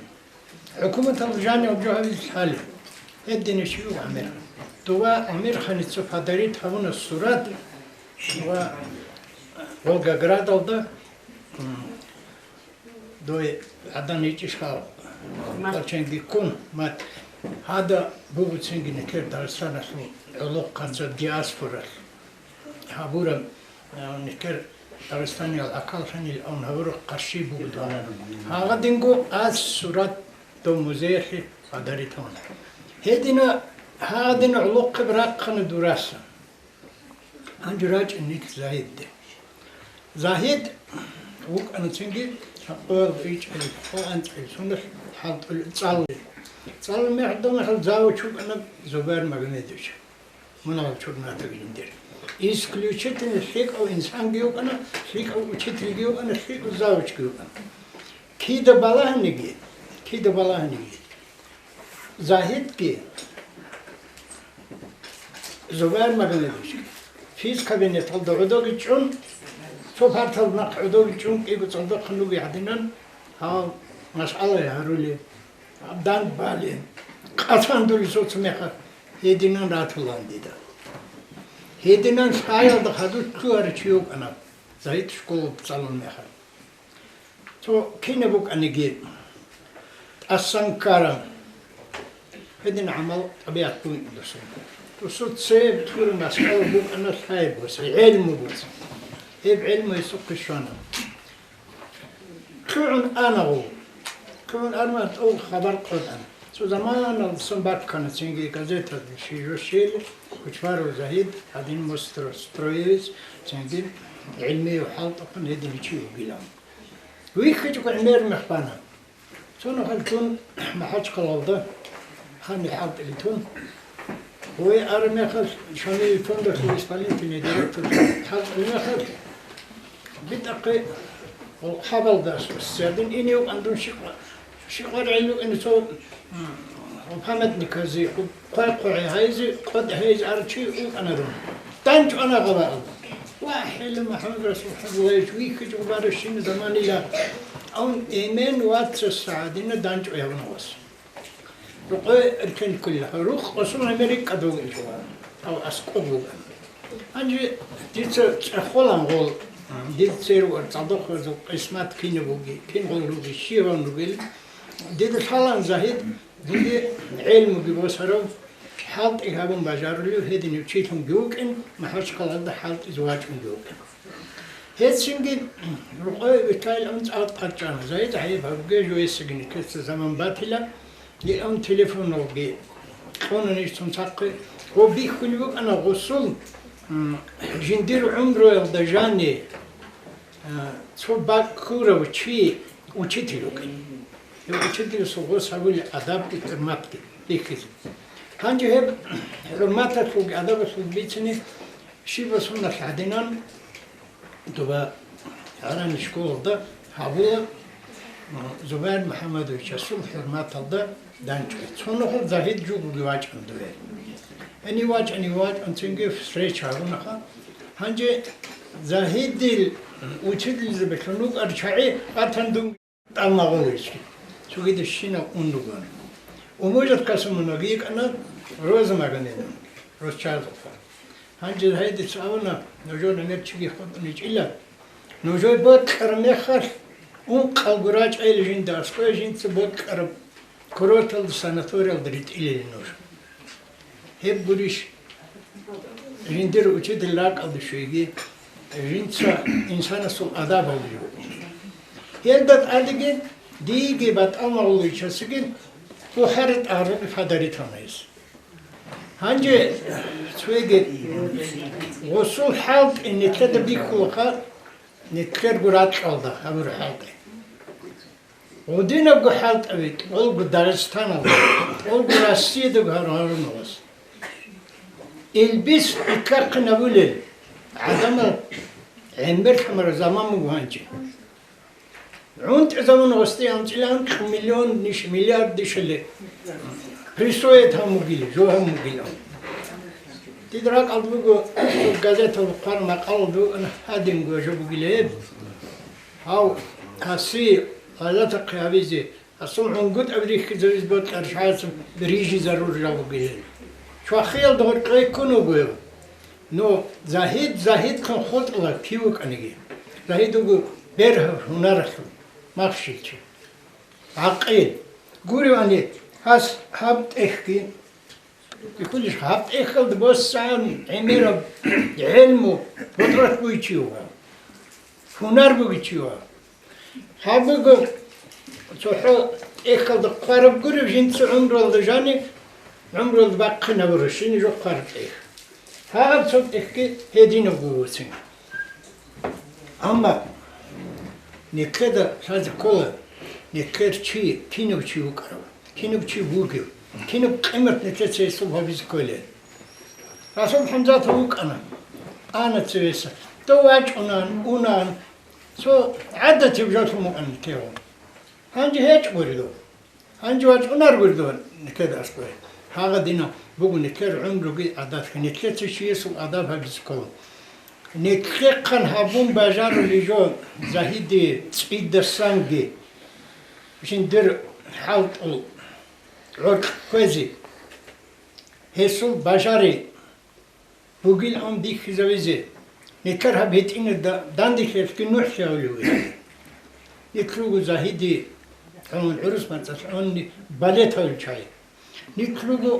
ХӀукуматал жанив жо гьавил лъали. Гьедине щив гӀамир. Дова гӀамирханица подарит гьавуна сурат ва Волгоградалда, м, Дой гӀадан ичӀищха, мат. Къачанги ккун, мат. Гьада буго цинги нилъер Дагъистаналъул гӀолохъанца диаспоралъ гьабураб, а, нилъер дагъистаниял гӀахьаллъанил ун гьабурухъ къарщи буго дона. Гьагъадинго аз сурат дов музеялъе къадаритавуна. Гьедина гьагъадин гӀолохъеб рахъана дураса. Гьанже рачӀин нилъ Загьидде. Загьид вукӀана цинги лъабкъоялда ичӀел, хъо анцӀил, сунелъ хӀалтӀулел цӀалулел. ЦӀалулел мехалда мехалъ завуч вукӀана Зубайр Магомедович. Мунагьал чорнатаги жиндир. Исключительно лъикӀав инсанги вукӀана, лъикӀав учительги вукӀана, лъикӀав завучги вукӀана. Кида балагьаниги, кида балагьаниги. Загьидги Зубайр Магомедовичги физ кабинеталда гӀодоги чӀун, цо партал нахъ гӀодоги чӀун, кӀиго цӀалдохъан руги гьадинан, гьав машгӀала гьарули, абдан бали, къацандули соцу мехалъ гьединан ратулан дида. Гьединан лъаялда хадур лъугьарав чи вукӀана, Загьид школа цӀалун мехалъ. Цо кинаб букӀаниги, тӀасан ккараб. Гьедин гӀамал тӀабигӀат бугин досул. Досул цеб турмас гьав букӀана лъай бос, гӀелму бос. Гьеб гӀелму гьесухъе щвана. КьугӀун ана гъов. КьугӀун арман тӀов хабар къотӀана. Цо заманалдасан баккана цинги газетазе, щи жо щел, Кучваров Загьид гьадин мостро-, строевец, цинги гӀилмияв хӀалтӀухъан гьедин чи вугилан. ВихьичӀого гӀемер мехбана. Цо нухалъ тун МахӀачхъалалда гьаниб хӀалтӀилин тун. Гъой араб мехалъ Шамилил фондалъул исполнительный директор хӀалтӀулеб мехалъ, битӀахъе гъол хабалда свердин ине вукӀан дун щикъ-, щикъвар гӀел вукӀине цо, м, памятниказе, хъвай-хъвай гьайзе, къотӀи гьайзе арав чи вукӀанарун. ДанчӀвана гъабаал. Ва хӀела МухӀаммад Расул ХӀабулаевич вихьичӀого барабщина заманила. Ан эмен вацас гьадина данчӀвай гьавуна вас. Рукъой эркен кколила. Рукъ осун гьамер рикӀкӀад вугин чӀван. Гьав аскӀоб вуган. Гьанже дица цӀехолан гъол, дица церу цӀалдохъазул къисмат кинаб буги, кин гъол руги, щиван ругел. Дида лъалан Загьид, диде гӀелмуги босарав, хӀалтӀи гьабун бажарулев гьединев чилъунги вукӀин, МахӀачхъалалда хӀалтӀизе вачӀунги вукӀин. Гьецинги рукъой витайилан цӀакъ къачӀана. Загьид гьайиб гьабуге, жугьесагини кеца заман батила, гьелъун телефоналги кьуна нижецун цахъе. Гъо бихьулеб букӀана гъусул, м, жиндир гӀумруялда жани, а, цо бакӀ ккурав чи учитель вукӀин. Гьев учительасул гъос гьавули адабги хӀурматги бихьизе. Гьанже гьеб хӀурматалъулги адабалъулги бицине щиб ва сунналъ гьадинан, Дуба гӀарани школалда гьабула, м, Зубайр МухӀаммадовичасул хӀурматалда данчӀвай. Цо нухалъ Загьид жугоги вачӀана дуве. Гьенив вачӀани вачӀун цинги встреча гьабунаха. Гьанже Загьидил учительзабилъун рукӀар чагӀи батан дун. ТӀамагъулищ, цогидащинав ун ругоан. Умуялъ касумунаги йикӀана Роза Магомедовна, росчагӀазухъа. Гьанже гьайдица абуна, нужер гӀемер чиги хутӀун гьечӀила. Нужер бокьараб мехалъ, ункъалго рачӀайилан жинда аскӀове жинца бокьараб курорталда, санаториялда ритӀилилин нуж. Гьеб гурищ, жиндир учитель ракӀалде щвейги, жинца инсанасул адаб гьабулев. Гьелда тӀадеги, диеги БатӀал Магъуловичасеги бухӀари тӀагӀаруги подаритана гьес. Гьанже цоги гъусул хӀалтӀи нилъеда бихьулаха, нилъерго ракьалда гьабураб хӀалтӀи. Гъудинабго хӀалтӀаби тӀолго Дагъистаналда, тӀолго Россиядаб гьаргьаруна вас. Илбис итлъахъинабулел гӀадамал гӀемер лъамара заман буго гьанже. ГӀунтӀизабун гъосде анцӀила анкь миллион ниш, миллиард нишали присвоить гьабун бугила, жо гьабун бугила. Дида ракӀалда буго, газеталда хъван макъалалда букӀана гьадинго жо бугилеб. Гьав, гьасие гӀадатахъе гьабизе, гьасул гӀунгутӀаби рихьизавизе бокьарищ гьасул рижизарур жо бугилел. Чвахиялда гъоркье ккун вуго гьев. Ну, Загьид, Загьидлъун хутӀула кив вукӀаниги. Загьид вуго бергьав гьунаралъул махщел чи. ГӀакъил. Гуревани, гьас гьаб тӀехьги, бихьулищ, гьаб тӀехьалда боссан гӀемераб гӀелму, къудрат бугев чи вугев, гьунар бугев чи вугев. Гьаб буго цохӀо тӀехьалда хъвараб гуреб жинца гӀумруялда жани, гӀумруялда бахъинабураб щинаб жо хъвараб тӀехь. Гьаб цо тӀехьги гьединаб буго цин. Амма нилъеда лъазе ккола, нилъер чи, кинав чи вукӀарав, кинав чи вугев, кинаб къимат нилъеца гьесул гьабизе кколел. Расул ХӀамзатов вукӀана, ана цевеса. Дов вачӀунан, унан, цо гӀадатив жаллъун вукӀана теван. Гьанже гьечӀ гури дов. Гьанже вачӀунаргури дов нилъеда аскӀове. Гьагъадинав буго нилъер гӀумруги гӀадатги, нилъеца чиясул адаб гьабизе ккола. Нилъехъан гьабун бажарулел жо Загьиди цӀидасанги жиндир хӀалтӀул гӀоркь кквезе, гьесул бажари бугилан бихьизавизе, нилъер гьаб гьитӀинаб да-, данделъиялъги нухӀлъи гьавулев вугев. Нилъ руго Загьиди гӀун, гӀурус мацӀалъ гӀунни балетал чай. Нилъ руго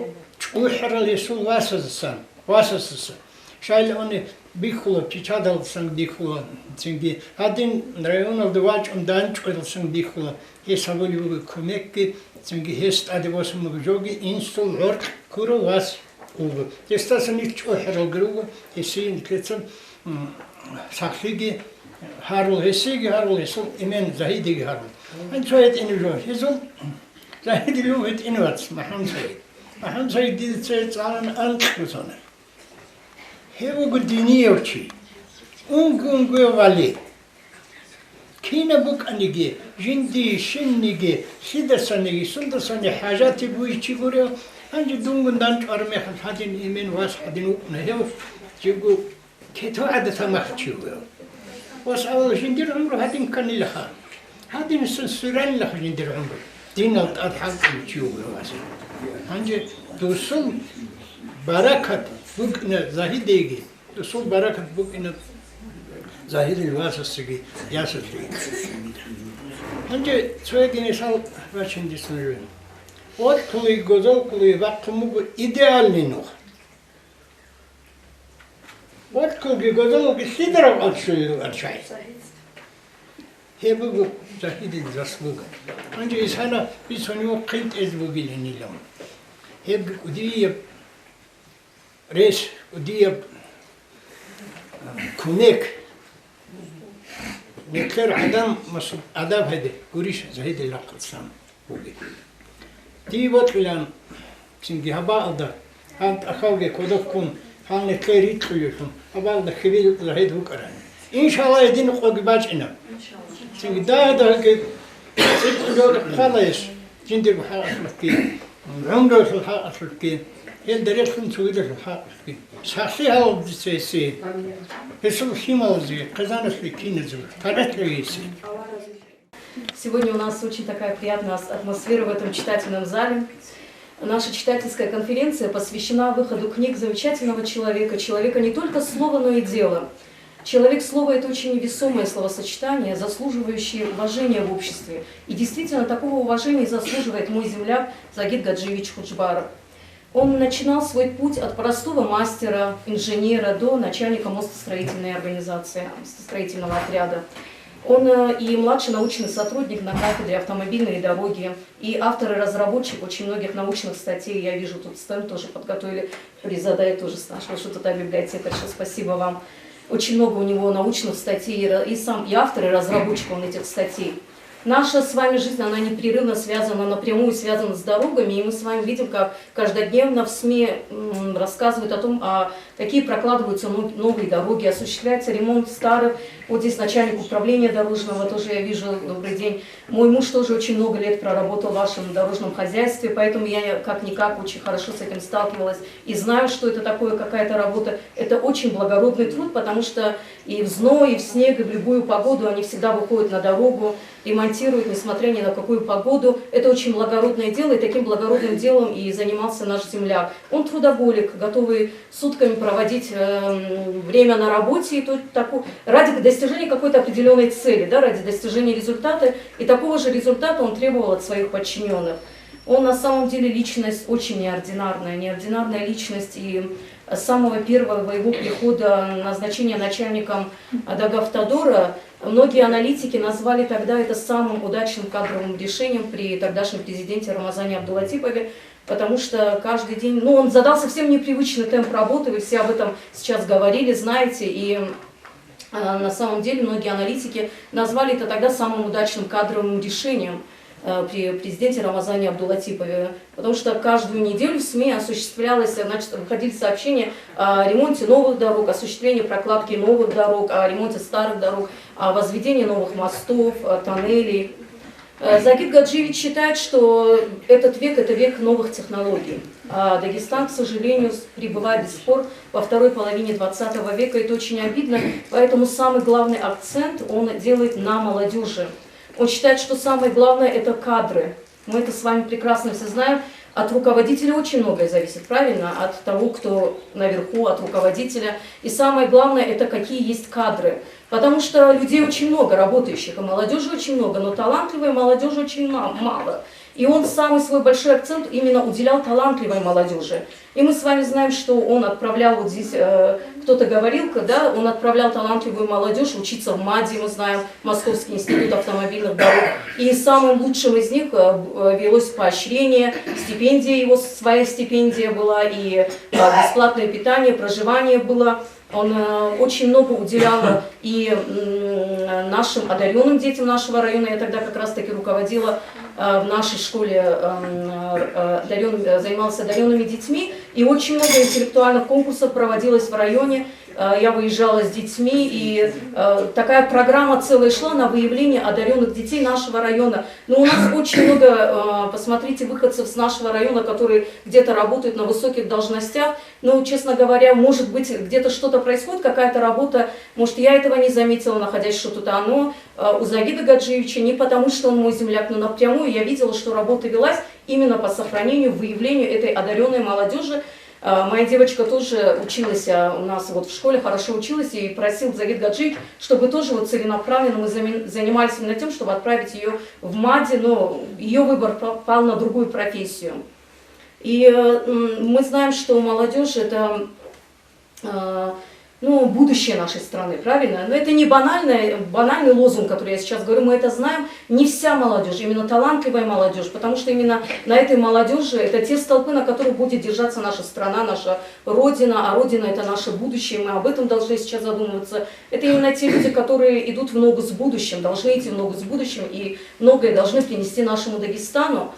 чӀухӀарал гьесул васаздасан, васасдасан. Шайилан бихьула, чичадалдасан бихьула, цинги гьадин районалда вачӀун данчӀвадалсан бихьула. Гьес гьабулеб буго кумекги, цинги гьес тӀаде босун буго жоги, инсул гӀоркь ккурав вас. Уго. Гьесдаса нилъ чӀухӀаралги руго, гьесие нилъеца, м, сахлъиги гьарул, гьесиеги гьарул, гьесул эмен Загьидиеги гьарул. Гьанже цо гьитӀинаб жо. Гьезул Загьидил вуго гьитӀинав вац, МахӀамуд-Саид. МахӀамуд-Саид дида цее цӀалана анкьго соналъ. Гьев вуго динияв чи. Унго-унгояв вали. Кинаб букӀаниги, жинди, щинниги, лъидасаниги, сундасани хӀажатиб бугев чи гурев, гьанже дунгун данчӀвараб мехалъ гьадин эмен вас гьадин вукӀуна гьев, жибго кето гӀадатаб махчи вугев. Вас авал жиндир гӀумру гьадин кканилаха. Гьадинасан сверанилаха жиндир гӀумру. Динал тӀад хӀалтӀулев чи вугев вас. Гьанже досул баракат букӀина Загьидиеги. Досул баракат букӀина Загьидил васасдаги ясалъеги. Гьанже цояги мисал бачине дица нужее. Вокьулей, гозолкулей бахъун буго идеальный нух. Вокьулги гозолги лъидарав алчули арчай. Гьеб буго Загьидил заслуга. Гьанже исана бицун вуго хъинтӀезе бугиланилан. Гьеб кӀудияб рес, кӀудияб кумек, нилъер гӀадамасул адаб гьеде гурищ Загьидил рахъалъан бугеб. Дие бокьилаан цинги гьабаалда, гьал тӀахьалги кодоб ккун, гьал нилъее рикьулеллъун, гьабаалда хьибил Загьид вукӀарани. Иншаллагь, гьедин къоги бачӀина. Цинги дагьа-дагьаги цӀикӀкӀун жо хъвалаялъ, жиндирго хӀакъалъулъги, гӀумруялъул хӀакъалъулъги, гьелда релълъун цогидалъул хӀакъалъулъги. Сахлъи гьавал дица гьесие, гьесул лъималазе, хъизаналъе киназе, тарихлъе гьесие. Сегодня у нас очень такая приятная ас-, атмосфера в этом читательном зале. Наша читательская конференция посвящена выходу книг замечательного человека, человека не только слова, но и дела. Человек слова — это очень весомое словосочетание, заслуживающее уважения в обществе. И действительно, такого уважения заслуживает мой земляк Загид Гаджиевич Худжбаров. Он начинал свой путь от простого мастера, инженера до начальника мостостроительной организации, мостостроительного отряда. Он э, и младший научный сотрудник на кафедре автомобильные дороги, и автор и разработчик очень многих научных статей. Я вижу, тут стенд тоже подготовили. Хуризадай тоже с нашего что-то библиотекарша. Спасибо вам. Очень много у него научных статей, и ра- и сам и автор, и разработчик он этих статей. Наша с вами жизнь, она непрерывно связана, напрямую связана с дорогами, и мы с вами видим, как каждодневно в СМИ м, рассказывают о том, а, какие прокладываются но- новые дороги, осуществляется ремонт старых. Вот здесь начальник управления дорожного, тоже я вижу, добрый день. Мой муж тоже очень много лет проработал в вашем дорожном хозяйстве, поэтому я как-никак очень хорошо с этим сталкивалась и знаю, что это такое, какая-то работа. Это очень благородный труд, потому что и в зной, и в снег, и в любую погоду они всегда выходят на дорогу, ремонтируют, несмотря ни на какую погоду. Это очень благородное дело, и таким благородным делом и занимался наш земляк. Он трудоголик, готовый сутками проводить эм, время на работе и то, таку- ради достижения какой-то определенной цели, да, ради достижения результата. И такого же результата он требовал от своих подчиненных. Он на самом деле личность очень неординарная, неординарная личность. И с самого первого его прихода, назначения начальником Дагавтодора, многие аналитики назвали тогда это самым удачным кадровым решением при тогдашнем президенте Рамазане Абдулатипове, потому что каждый день, ну, он задал совсем непривычный темп работы, вы все об этом сейчас говорили, знаете, и а, на самом деле многие аналитики назвали это тогда самым удачным кадровым решением э, при президенте Рамазане Абдулатипове, потому что каждую неделю в СМИ осуществлялось, значит, выходили сообщения о ремонте новых дорог, осуществлении прокладки новых дорог, о ремонте старых дорог, о возведении новых мостов, э, тоннелей. Э, Загид Гаджиевич считает, что этот век — это век новых технологий. А Дагестан, к сожалению, с- пребывает до сих пор во второй половине двадцатого века. Это очень обидно, поэтому самый главный акцент он делает на молодежи. Он считает, что самое главное — это кадры. Мы это с вами прекрасно все знаем. От руководителя очень многое зависит, правильно? От того, кто наверху, от руководителя. И самое главное — это какие есть кадры. Потому что людей очень много работающих, и молодежи очень много, но талантливой молодежи очень ма- мало. И он самый свой большой акцент именно уделял талантливой молодежи. И мы с вами знаем, что он отправлял вот здесь, э, кто-то говорил, когда он отправлял талантливую молодежь учиться в МАДИ, мы знаем, Московский институт автомобильных дорог. И самым лучшим из них э, б- э, велось поощрение, стипендия его, своя стипендия была, и э, бесплатное питание, проживание было. Он э, очень много уделял и м, нашим одаренным детям нашего района. Я тогда как раз-таки руководила э, в нашей школе, эм, э, одарёнными- э, занималась одаренными детьми. И очень много интеллектуальных конкурсов проводилось в районе. Э, Я выезжала с детьми, и э, такая программа целая шла на выявление одаренных детей нашего района. Но у нас очень много, э, посмотрите, выходцев с нашего района, которые где-то работают на высоких должностях. Ну, честно говоря, может быть, где-то что-то происходит, какая-то работа, может, я этого не заметила, находясь что-то, а, но э, у Загида Гаджиевича не потому, что он мой земляк, но напрямую я видела, что работа велась именно по сохранению, выявлению этой одаренной молодежи. Э, Моя девочка тоже училась а, у нас вот в школе, хорошо училась, и просил Загид Гаджиевич, чтобы тоже вот целенаправленно мы зами- занимались именно тем, чтобы отправить ее в МАДИ, но ее выбор па- пал на другую профессию. И э, м, мы знаем, что молодежь это э, ну, будущее нашей страны, правильно? Но это не банальный, банальный лозунг, который я сейчас говорю, мы это знаем. Не вся молодежь, именно талантливая молодежь, потому что именно на этой молодежи это те столпы, на которых будет держаться наша страна, наша Родина, а Родина — это наше будущее, мы об этом должны сейчас задумываться. Это именно те люди, которые идут в ногу с будущим, должны идти в ногу с будущим и многое должны принести нашему Дагестану.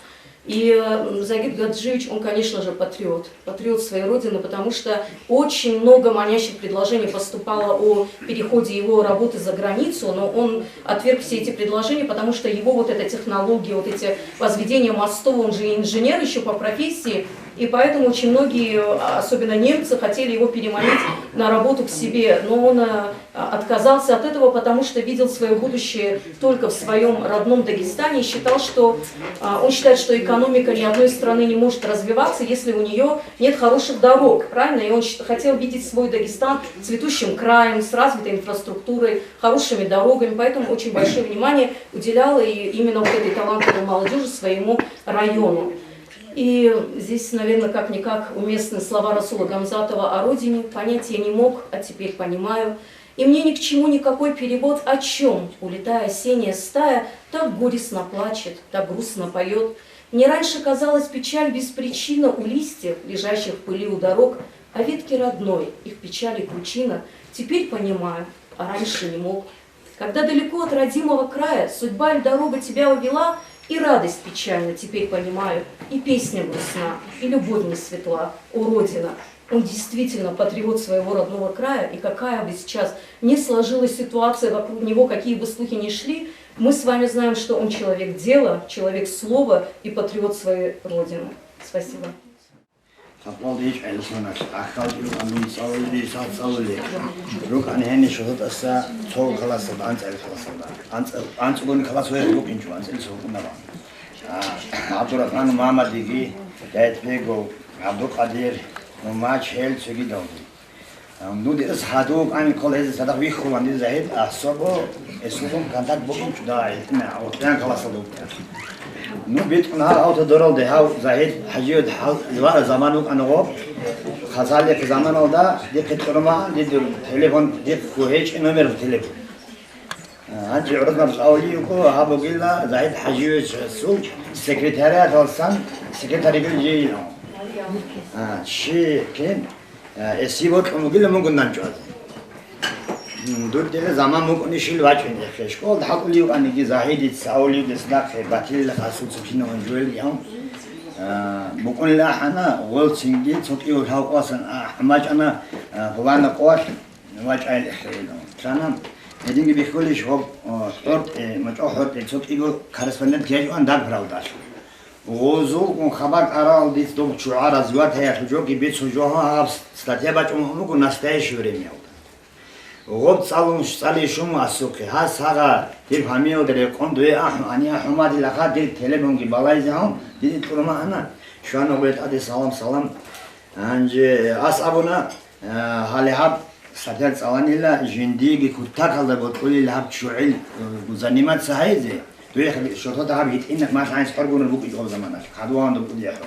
И э, Загид Гаджиевич, он, конечно же, патриот. Патриот своей Родины, потому что очень много манящих предложений поступало о переходе его работы за границу, но он отверг все эти предложения, потому что его вот эта технология, вот эти возведения мостов, он же инженер еще по профессии, и поэтому очень многие, э, особенно немцы, хотели его переманить на работу к себе, но он э, отказался от этого, потому что видел свое будущее только в своем родном Дагестане и считал, что а, он считает, что экономика ни одной страны не может развиваться, если у нее нет хороших дорог, правильно? И он щ- хотел видеть свой Дагестан цветущим краем, с развитой инфраструктурой, хорошими дорогами, поэтому очень большое внимание уделял и именно вот этой талантливой молодежи своему району. И здесь, наверное, как-никак уместны слова Расула Гамзатова о родине. Понять я не мог, а теперь понимаю. И мне ни к чему никакой перевод, о чем, улетая осенняя стая, так горестно плачет, так грустно поет. Мне раньше казалась печаль без причины у листьев, лежащих в пыли у дорог, а ветки родной, их печали причина. Теперь понимаю, а раньше не мог. Когда далеко от родимого края судьба или дорога тебя увела, и радость печальна, теперь понимаю, и песня грустна, и любовь не светла, о Родина. Он действительно патриот своего родного края, и какая бы сейчас ни сложилась ситуация вокруг него, какие бы слухи ни шли, мы с вами знаем, что он человек дела, человек слова и патриот своей Родины. Спасибо. Сапалда гьечӀ гӀелсунач, ахал чӀулан дун цӀалулел, сагӀат цӀалулел. РукӀана гьениб шагьуртӀаса цо классалда, анцӀила классалда. АнцӀ-, анцӀгони класс вегӀ букӀинчӀо, анцӀила цо букӀунаран. А, ГӀабдурахман Мамадиги, Дайтбегов, ГӀабдулкъадир, Умач, гьел цогидалги. Ну, дица гьадув вукӀани ккола гьезда цадахъ вихьулан дида Загьидасухъ, эсулгун контакт букӀинчӀо, да, гьитӀина, гьоркьоян классалда вукӀана. Ну, битӀун гьав авто доралде гьав ЗагьидхӀажиевда гьал вара заман вукӀана гъоб, хасалихъ заманалда дихъе тӀурмагӀан дида телефон, дихъго гьечӀеб номер телефон. Гьанже гӀурузмаб цӀалулев вуго, гьаб бугила ЗагьидхӀажиевичасул секретариаталсан секретарь йигила жийилан. А, чи, кин? Э, эсие бокьун бугила мугун нанчӀвазе. М, дур дила заман букӀунищил вачӀин эхе. Школалда хӀалтӀулев вукӀаниги Загьидица авулев дес нахъе батилла хасул цукинаван жугьел яун. Э, букӀунила ахӀана, гъолцинги цо кӀиго лъавкъосан ахӀмачӀана, э, гъвана къоялъ вачӀайил эхе. Трана, гьединги бихьулищ гъоб, э, хӀортӀе, мочӀо хӀортӀе цо кӀиго корреспондент гьечӀоан даг правдалъ. Гъозулгун хабар кӀарал диц доб чугӀа развивать гьаялъул жоги бицун жо гьаб статья бачӀун буго настоящее времялда. Гъоб цӀалун цӀали шуму асухъе, гьас гьагъа дир фамилиялда рекъон дуе ахӀун, ани ахӀумадилаха дир телефонги балайзе гьун, диде тӀурмагӀана, щвана гъветӀаде салам-салам. Гьанже ас абуна, Э, гьале гьаб статья цӀаланила жиндиеги кутакалда бокьулел гьаб чугӀил, э, заниматься гьайзе, дуе шортода гьаб гьитӀинаб малъ гьанс хӀоргурун букӀин гъаб заманалъ, хадугьанду кӀудияхӀо.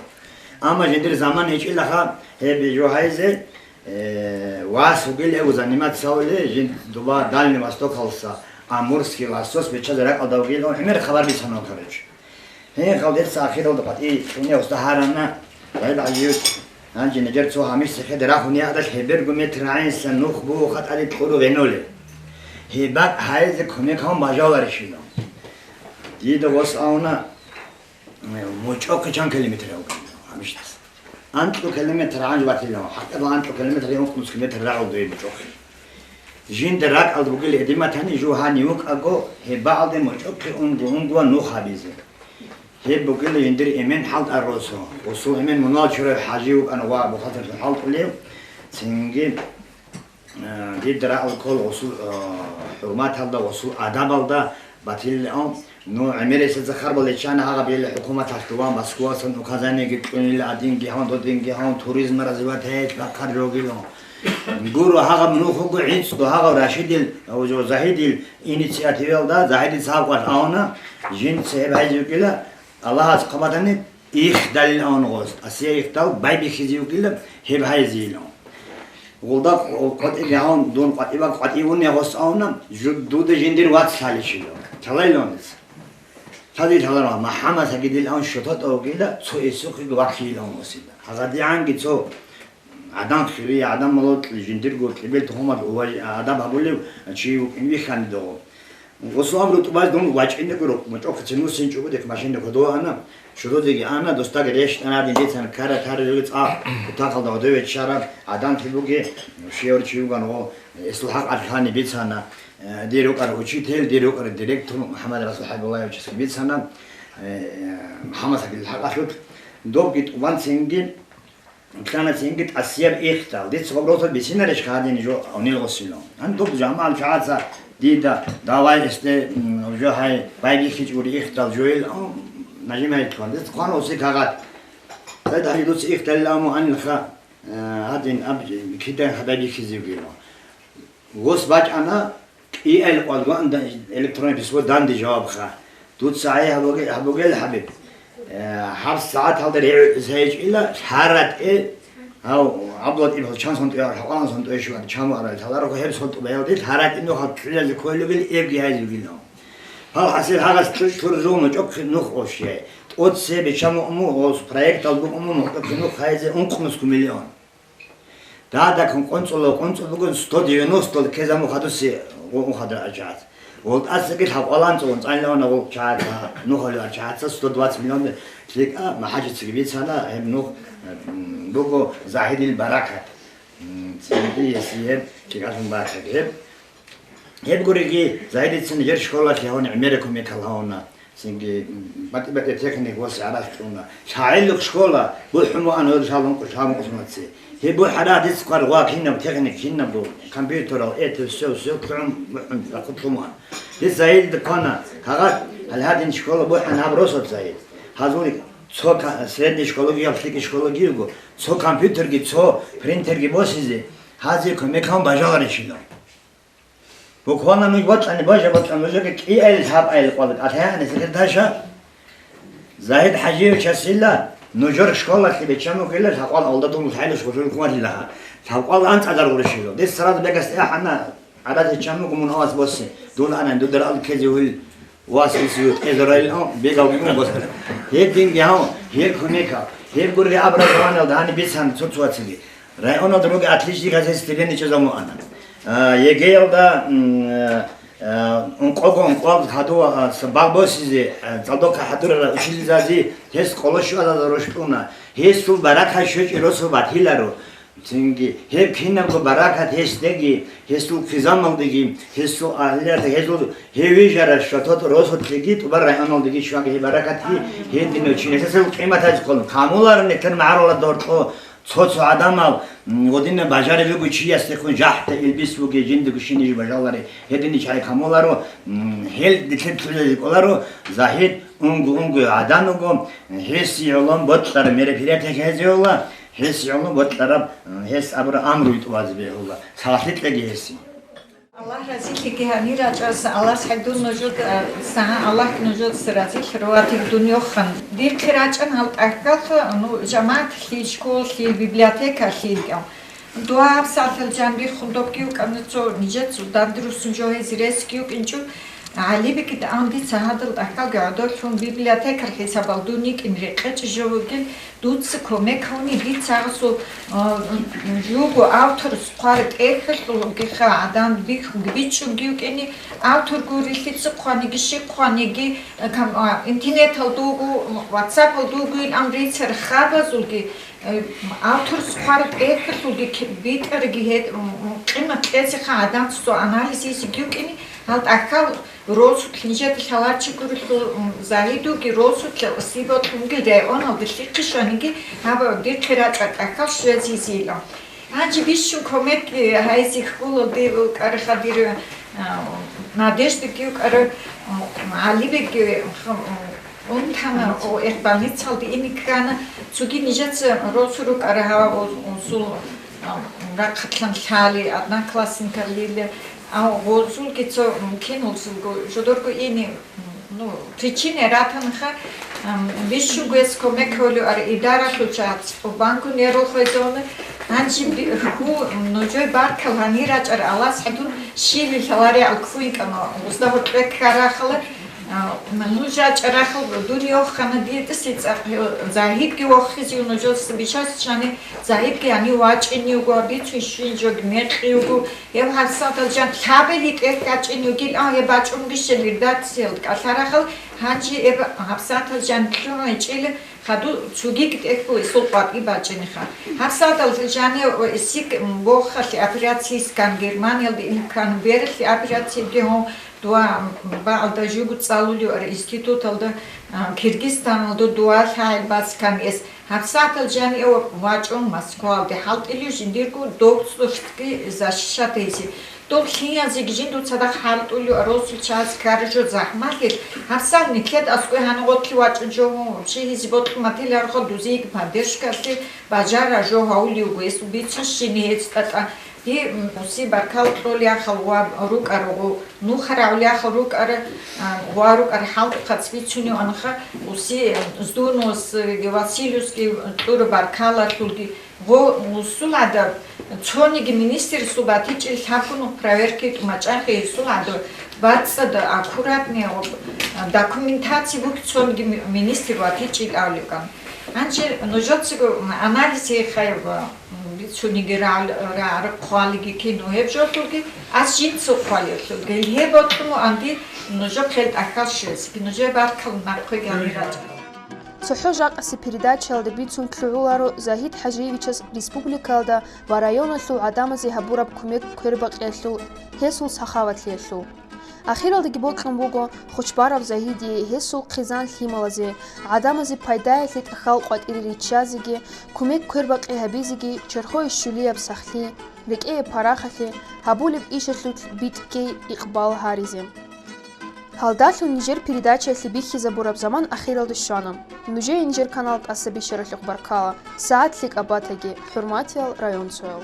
Амма жиндир заман гьечӀилаха гьеб жо гьайзе, э, вас вугил гьев заниматься гьавуле, жин дуба Дальний Востокалса, Амурский лосось бечазе ракӀалда вугил, гӀемер хабар бицанав, короче. Гье, халдерца ахиралда къватӀи кьуне уста гьарана, гъайб гӀажиюц, гьанже нижер цо гьамиш цехеда рахун ягӀдалъ гьеберго метр гӀайинсан нух буго хатӀаде кьуру гъеноле. Гьеб бакӀ гьайзе кумек гьавун бажаларищила. Дида гъос авна, э, мочӀохъе чан километр авган гьамиштас. Анкьу километр гӀанж батилан, хӀакъаб анкьу километр ункънус километр рагӀул дуе мочӀохъе. Жинда ракӀалда бугел эдиматани жугьани вукӀаго, гьеб багӀалде мочӀохъе унго-унгоан нух гьабизе. Гьеб бугела жиндир эмен хӀалтӀарал росу. Гъусул эмен мунал чурай хӀажи вукӀана ва бухатерлъун хӀалтӀулев. Цинги, э, дида рагӀул ккол гъусул, э, хӀурматалда, гъусул адабалда батилилан. Ну, гӀемерисезда харбал иччана гьагъаб ил хӀукуматалъуван Москвасан указаниеги кьунила, адинги гьавун, додинги гьавун, туризм развивать гьейилъ бахъар жогилан. Гуро гьагъаб нухго гӀицӀго гьагъав Рашидил, Загьидил инициативалда, Загьидица гьаб къвалъ авуна, жинца гьеб гьайзе вукӀила, Аллагьас хъвабатани, ихдалил авун гъос, асия ихдал байбихьизе вукӀила гьеб гьайзейилан. Гъулда къватӀиб гьавун, дун къватӀибаб къватӀивун я гъос авуна, жу-, дуда жиндир вац лъаличила. Лъалайилан дица. Лъади лъаларал, МахӀаммад Сагидил авун шототӀа вугила, цо эсухъего вахъийилан гъосила. ГьагъадигӀанги цо гӀадан хири, гӀадан молотӀ, жиндирго кьибел тухумал уважи-, адаб гьабулев чи вукӀин вихьани дого. Гъосул абру тӀубаз дун вачӀине гуро, мочӀохъе цин вуссинчӀого дихъ машина кодована, шурудиги ана, дустаги рещтӀана, дин бицана, кара тара жоги цӀа, кутакалда гъодове чара, гӀадан хибуги, шиявр чи вуган гъо, эсул хӀакъ архани бицана, э, дир рукӀар учитель, дир рукӀар директор МухӀаммад Расул ХӀабибуллаевичаски бицана, э, МухӀаммад Сагидил хӀакъалъулъ, добги тӀубан цинги, Лъана цинги тӀасияб ихдал. Дица гъоб росулъ бицинарищ гьадин жо авнил гъосилан. Гьаниб доб жамагӀал чагӀаца дида, давай эсде, м, жо гьай, байбихьичӀ гури ихдал жоил, ам, нажимайл хъван. Дица хъван оси кагъат. Дай дагьи дуца ихдалил аму анилха, э, гьадин аб-, кидай хадабихьизивгилан. Гъос бачӀана, кӀиайил къвалгван электронный письмо данде жавабха. Дуца гӀей гьабуге-, гьабугел, ХӀабиб. Э, гьаб сагӀаталда регӀуцӀиса гьечӀила, лъаратӀе, гьав, ГӀабдулатӀиб чан сон тӀе, хӀакъан сон тӀе щуан, чан варал, лъаларухъ гьеб сон тӀубаялдил, лъаратӀе нух гьаб кьилазе кколебил эбги гьайзугилан. Гьал хӀасил гьагъас чу-, чур жо мочӀохъе нух ошей. ТӀоце беча муъму, гъос проектал букӀуму мухӀкӀахъе нух гьайзе ункънуску миллион. Дадаккун къунцӀула къунцӀул бугун сто девяносто ккезабун хадуси гъо-, гъо-, хадра ажагьат. ВолтӀасаги лъабкъалан цӀун цӀалулевана гъол чагӀаца, нухалиар чагӀаца сто двадцать миллион лъикӀа МахӀачицаги бицана, гьеб нух, м, буго Загьидил Баракат. М, цинги гьесие лъикӀалъун бачӀа гьеб. Гьеб гуриги, Загьидицин гьер школалъе гьавун гӀемераб кумекал гьавуна. Цинги, м, батӀи-батӀи техник ва сигӀарат кьуна. ЛъагӀелухъ школа бухӀун бугӀан гьел шалун, шалун къусунаце. Гьеб бухӀараб дица хъвар гъва кинаб техник, кинабго, компьютерал, это всё, всё кьун бухӀун рахъулъун бугӀан. Гьес Загьидида квана кагъат, гьале гьадин школа бухӀана гьаб росулъ, Загьид. Гьазул цо ка-, средний школагияб лъикӀи школагиего, цо компьютерги, цо принтерги босизе, гьазе кумекан бажаларищила. Буквально нуж бокьани бажа бокьани нужеги кӀиайил лъабкъайил къвалда кӀалъагӀани сихирдаша. Загьид ХӀажиевичасила нужер школалъе биччан бугила, лъабкъал алда дун лъайлъ гъужул кумалъила. Лъабкъал анцӀадар гъурущила. Дис сразу бегас тӀехӀана, гӀадат биччан буго мун авас босе. Дун анан дудара ал ккезе вил вас исиют эзорайил ан бегал гун босара. Гьеб динги гьав, гьел кумека, гьеб гурги образованиялда гьани бицан цо-цоцаги. Районалда руги отличниказе стипендия чӀезабун ана. А, ЕГЭялда, м, а, ункъого ункъоялда хадув, а, с-, балл босизе, а, цӀалдохъа хӀадурарал учительниказе гьес къоло щуазарда рощтӀуна. Гьесул баракат щвечӀеб росу батиларо. Цинги гьеб кинабго баракат гьесдеги, гьесул хъизамалдеги, гьесул агьлиялда, гьезул гьев вижарал шатот росулъеги, тӀубар районалдеги щваги гьеб баракатги гьединав чиназул къиматазе кколин. Камуларни тер магӀарулал доркьо, цо-цо гӀадамал, м, гъодинаб бажараб буго чиясдехун жахӀда илбис бугеб жиндего щиниж бажалари, гьединичӀай камуларо, м, гьел дилъер лъугӀизе кӀоларо, Загьид унго-унго гӀадан вуго, гьесие гӀолон бокьараб мероприятие гьезиеула, гьесие гӀолон бокьараб, м, гьес абураб амру витӀубазе бегьула, салахӀлъи кьеги гьесие. Аллагь разилъиги гьанир рачӀараса, Аллагьас хӀедун нужеда, сагьа Аллагь нужедаса разилъ раватиг дун йохъан. Дирхъе рачӀан гьал тӀахьалха, ну, жамагӀатлъи, школалъи, библиотекалъи кӀал. Дугьаб сахал жанрихун добги вукӀана цо, нижеца дандруссун жо гьезиресги вукӀинчӀо, ГӀалибеги ан дица гьадал тӀахьалги гӀодорлъун библиотекар хӀисабал дун йикӀин рекъечӀей жо вугел, Дуца кумек гьавни, дица гьасул, а, жуго авторас хъвараб тӀехьалъулгиха гӀадан бихьунги бичӀчӀунги вукӀине, автор гурелъица хъваниги, щиб хъваниги, а, кам-, а, интернеталда вуго, WhatsApp-алда вуго ил ам рицар хабазулги, э, авторас хъвараб тӀехьалъулги ки-, битӀараги гьед-, м, м, къимат кьезеха гӀаданцо анализ гьезиги вукӀине, гьал тӀахьал Росулъ нижеда лъаларчи гурелъул, м, Загьидуги росулъа сибатлъунги районалде лъихъе щваниги гьаб дихъе рачӀа тӀахьал щвезизила. Гьанже бищун кумек, э, гьайзе хьулалде вукӀараха дир, а, Надеждаги вукӀара, м, ГӀалибеги, м, унтана, о, эх, больницалде ине ккана, цоги нижеца росу рукӀара гьав, о, осул, а, рахъалъан лъали, одноклассникалъила, А гъозулги цо, м, кинулзулго жодорго ини, м, ну, причина ратанаха, ам, бищунго эс кумек гьолев ар идаралъул чагӀаз тӀубанго нервал хвезавуна. Гьанже би-, хьу, м, нужой баркал гьанир рачӀар Аллагьас хӀедун щили лъалари алкӀуйкӀана, узда гьоркье ккарахъала, а, нуж рачӀарахъал дун йохана дитӀиси цӀакъ, Загьидги вохизив нужоца бишас чани, Загьидги гьанив вачӀинев вуго, бицун щвин жо мекъи вуго. Гьев гьабсагъатал жан лъабили тӀехь гьачӀин вугилан, гьеб бачӀун бищел редакциялда кӀалъарахъал, гьанже гьеб гьабсагъатал жан лъугӀун гьечӀила, хаду цогиги тӀехь гьесул къватӀи бачӀинеха. Гьабсагъатал жанив ва эсик бохалъи операцияс ккан, Германиялда ил ккан, бералъи операциябги гьав дуа баалда жугу цӀалулев ара институталда, а, Киргизстаналда дуа лъагӀел бацкан эс. ГьабсагӀатал жанив вачӀун Москвалде хӀалтӀилев жиндирго докторские защищать гьезе. Доб лъиязеги жиндур цадахъ хӀалтӀулев росул чагӀаз ккараб жо захӀмалъи, гьабсагӀат нилъеда аскӀой гьанив гъорлъе вачӀун жо вообще гьезе бокьун батилароха, дузеги поддержкалъе бажараб жо гьавулев вуго, гьесул бицун щине гьецӀ тӀатӀа. Гье, м, уси баркал кьолеяхъал ва рукӀарого, нуха рагӀулеяхъал рукӀара, а, ва рукӀар хӀалтӀухъац бицунев анха, уси, м, Здунус, э, Василиусги кьура баркалалъулги. Гъо-, усул гӀадаб, цониги министрасул батичӀел лъабгун проверки тӀумачӀахъе, усул гӀадаб бацӀцӀадаб аккуратный, а, документаци буги цониги ми-, министр ватичӀел авликан. Гьанже нужецаго анализ гьехъайилан бицунебги рагӀ-, рагӀ-, хъвалиги кино гьеб жолъулги, ас жинца хъвалиялъулги, гьеб бокьун буго дир нужехъе тӀахьал щвезеги, нужее баркала нахъеги гьанир рачӀа. ЦохӀо жакъасеб передачаялда бицун лъугӀуларо Загьид ХӀажиевичас республикаялда ва районалъул гӀадамазе гьабураб кумек квербакъиялъул, гьесул сахаватлъиялъул. Ахиралдаги бокьун буго Хочбараб Загьидие гьесул хъизан-лъималазе, гӀадамазе пайдаялъе тӀахьал къватӀире риччазеги, кумек квербакъи гьабизеги, черхое щулияб сахлъи, рекӀее парахалъи, гьабулеб ишалъулъ битӀкей икъбал гьаризе. Гьалдалъун нижер передачаялъе бихьизабураб заман ахиралде щвана. Нужее нижер канал тӀаса бищаралъухъ баркала. СагӀат лъикӀаб батаги, хӀурматиял районцоял!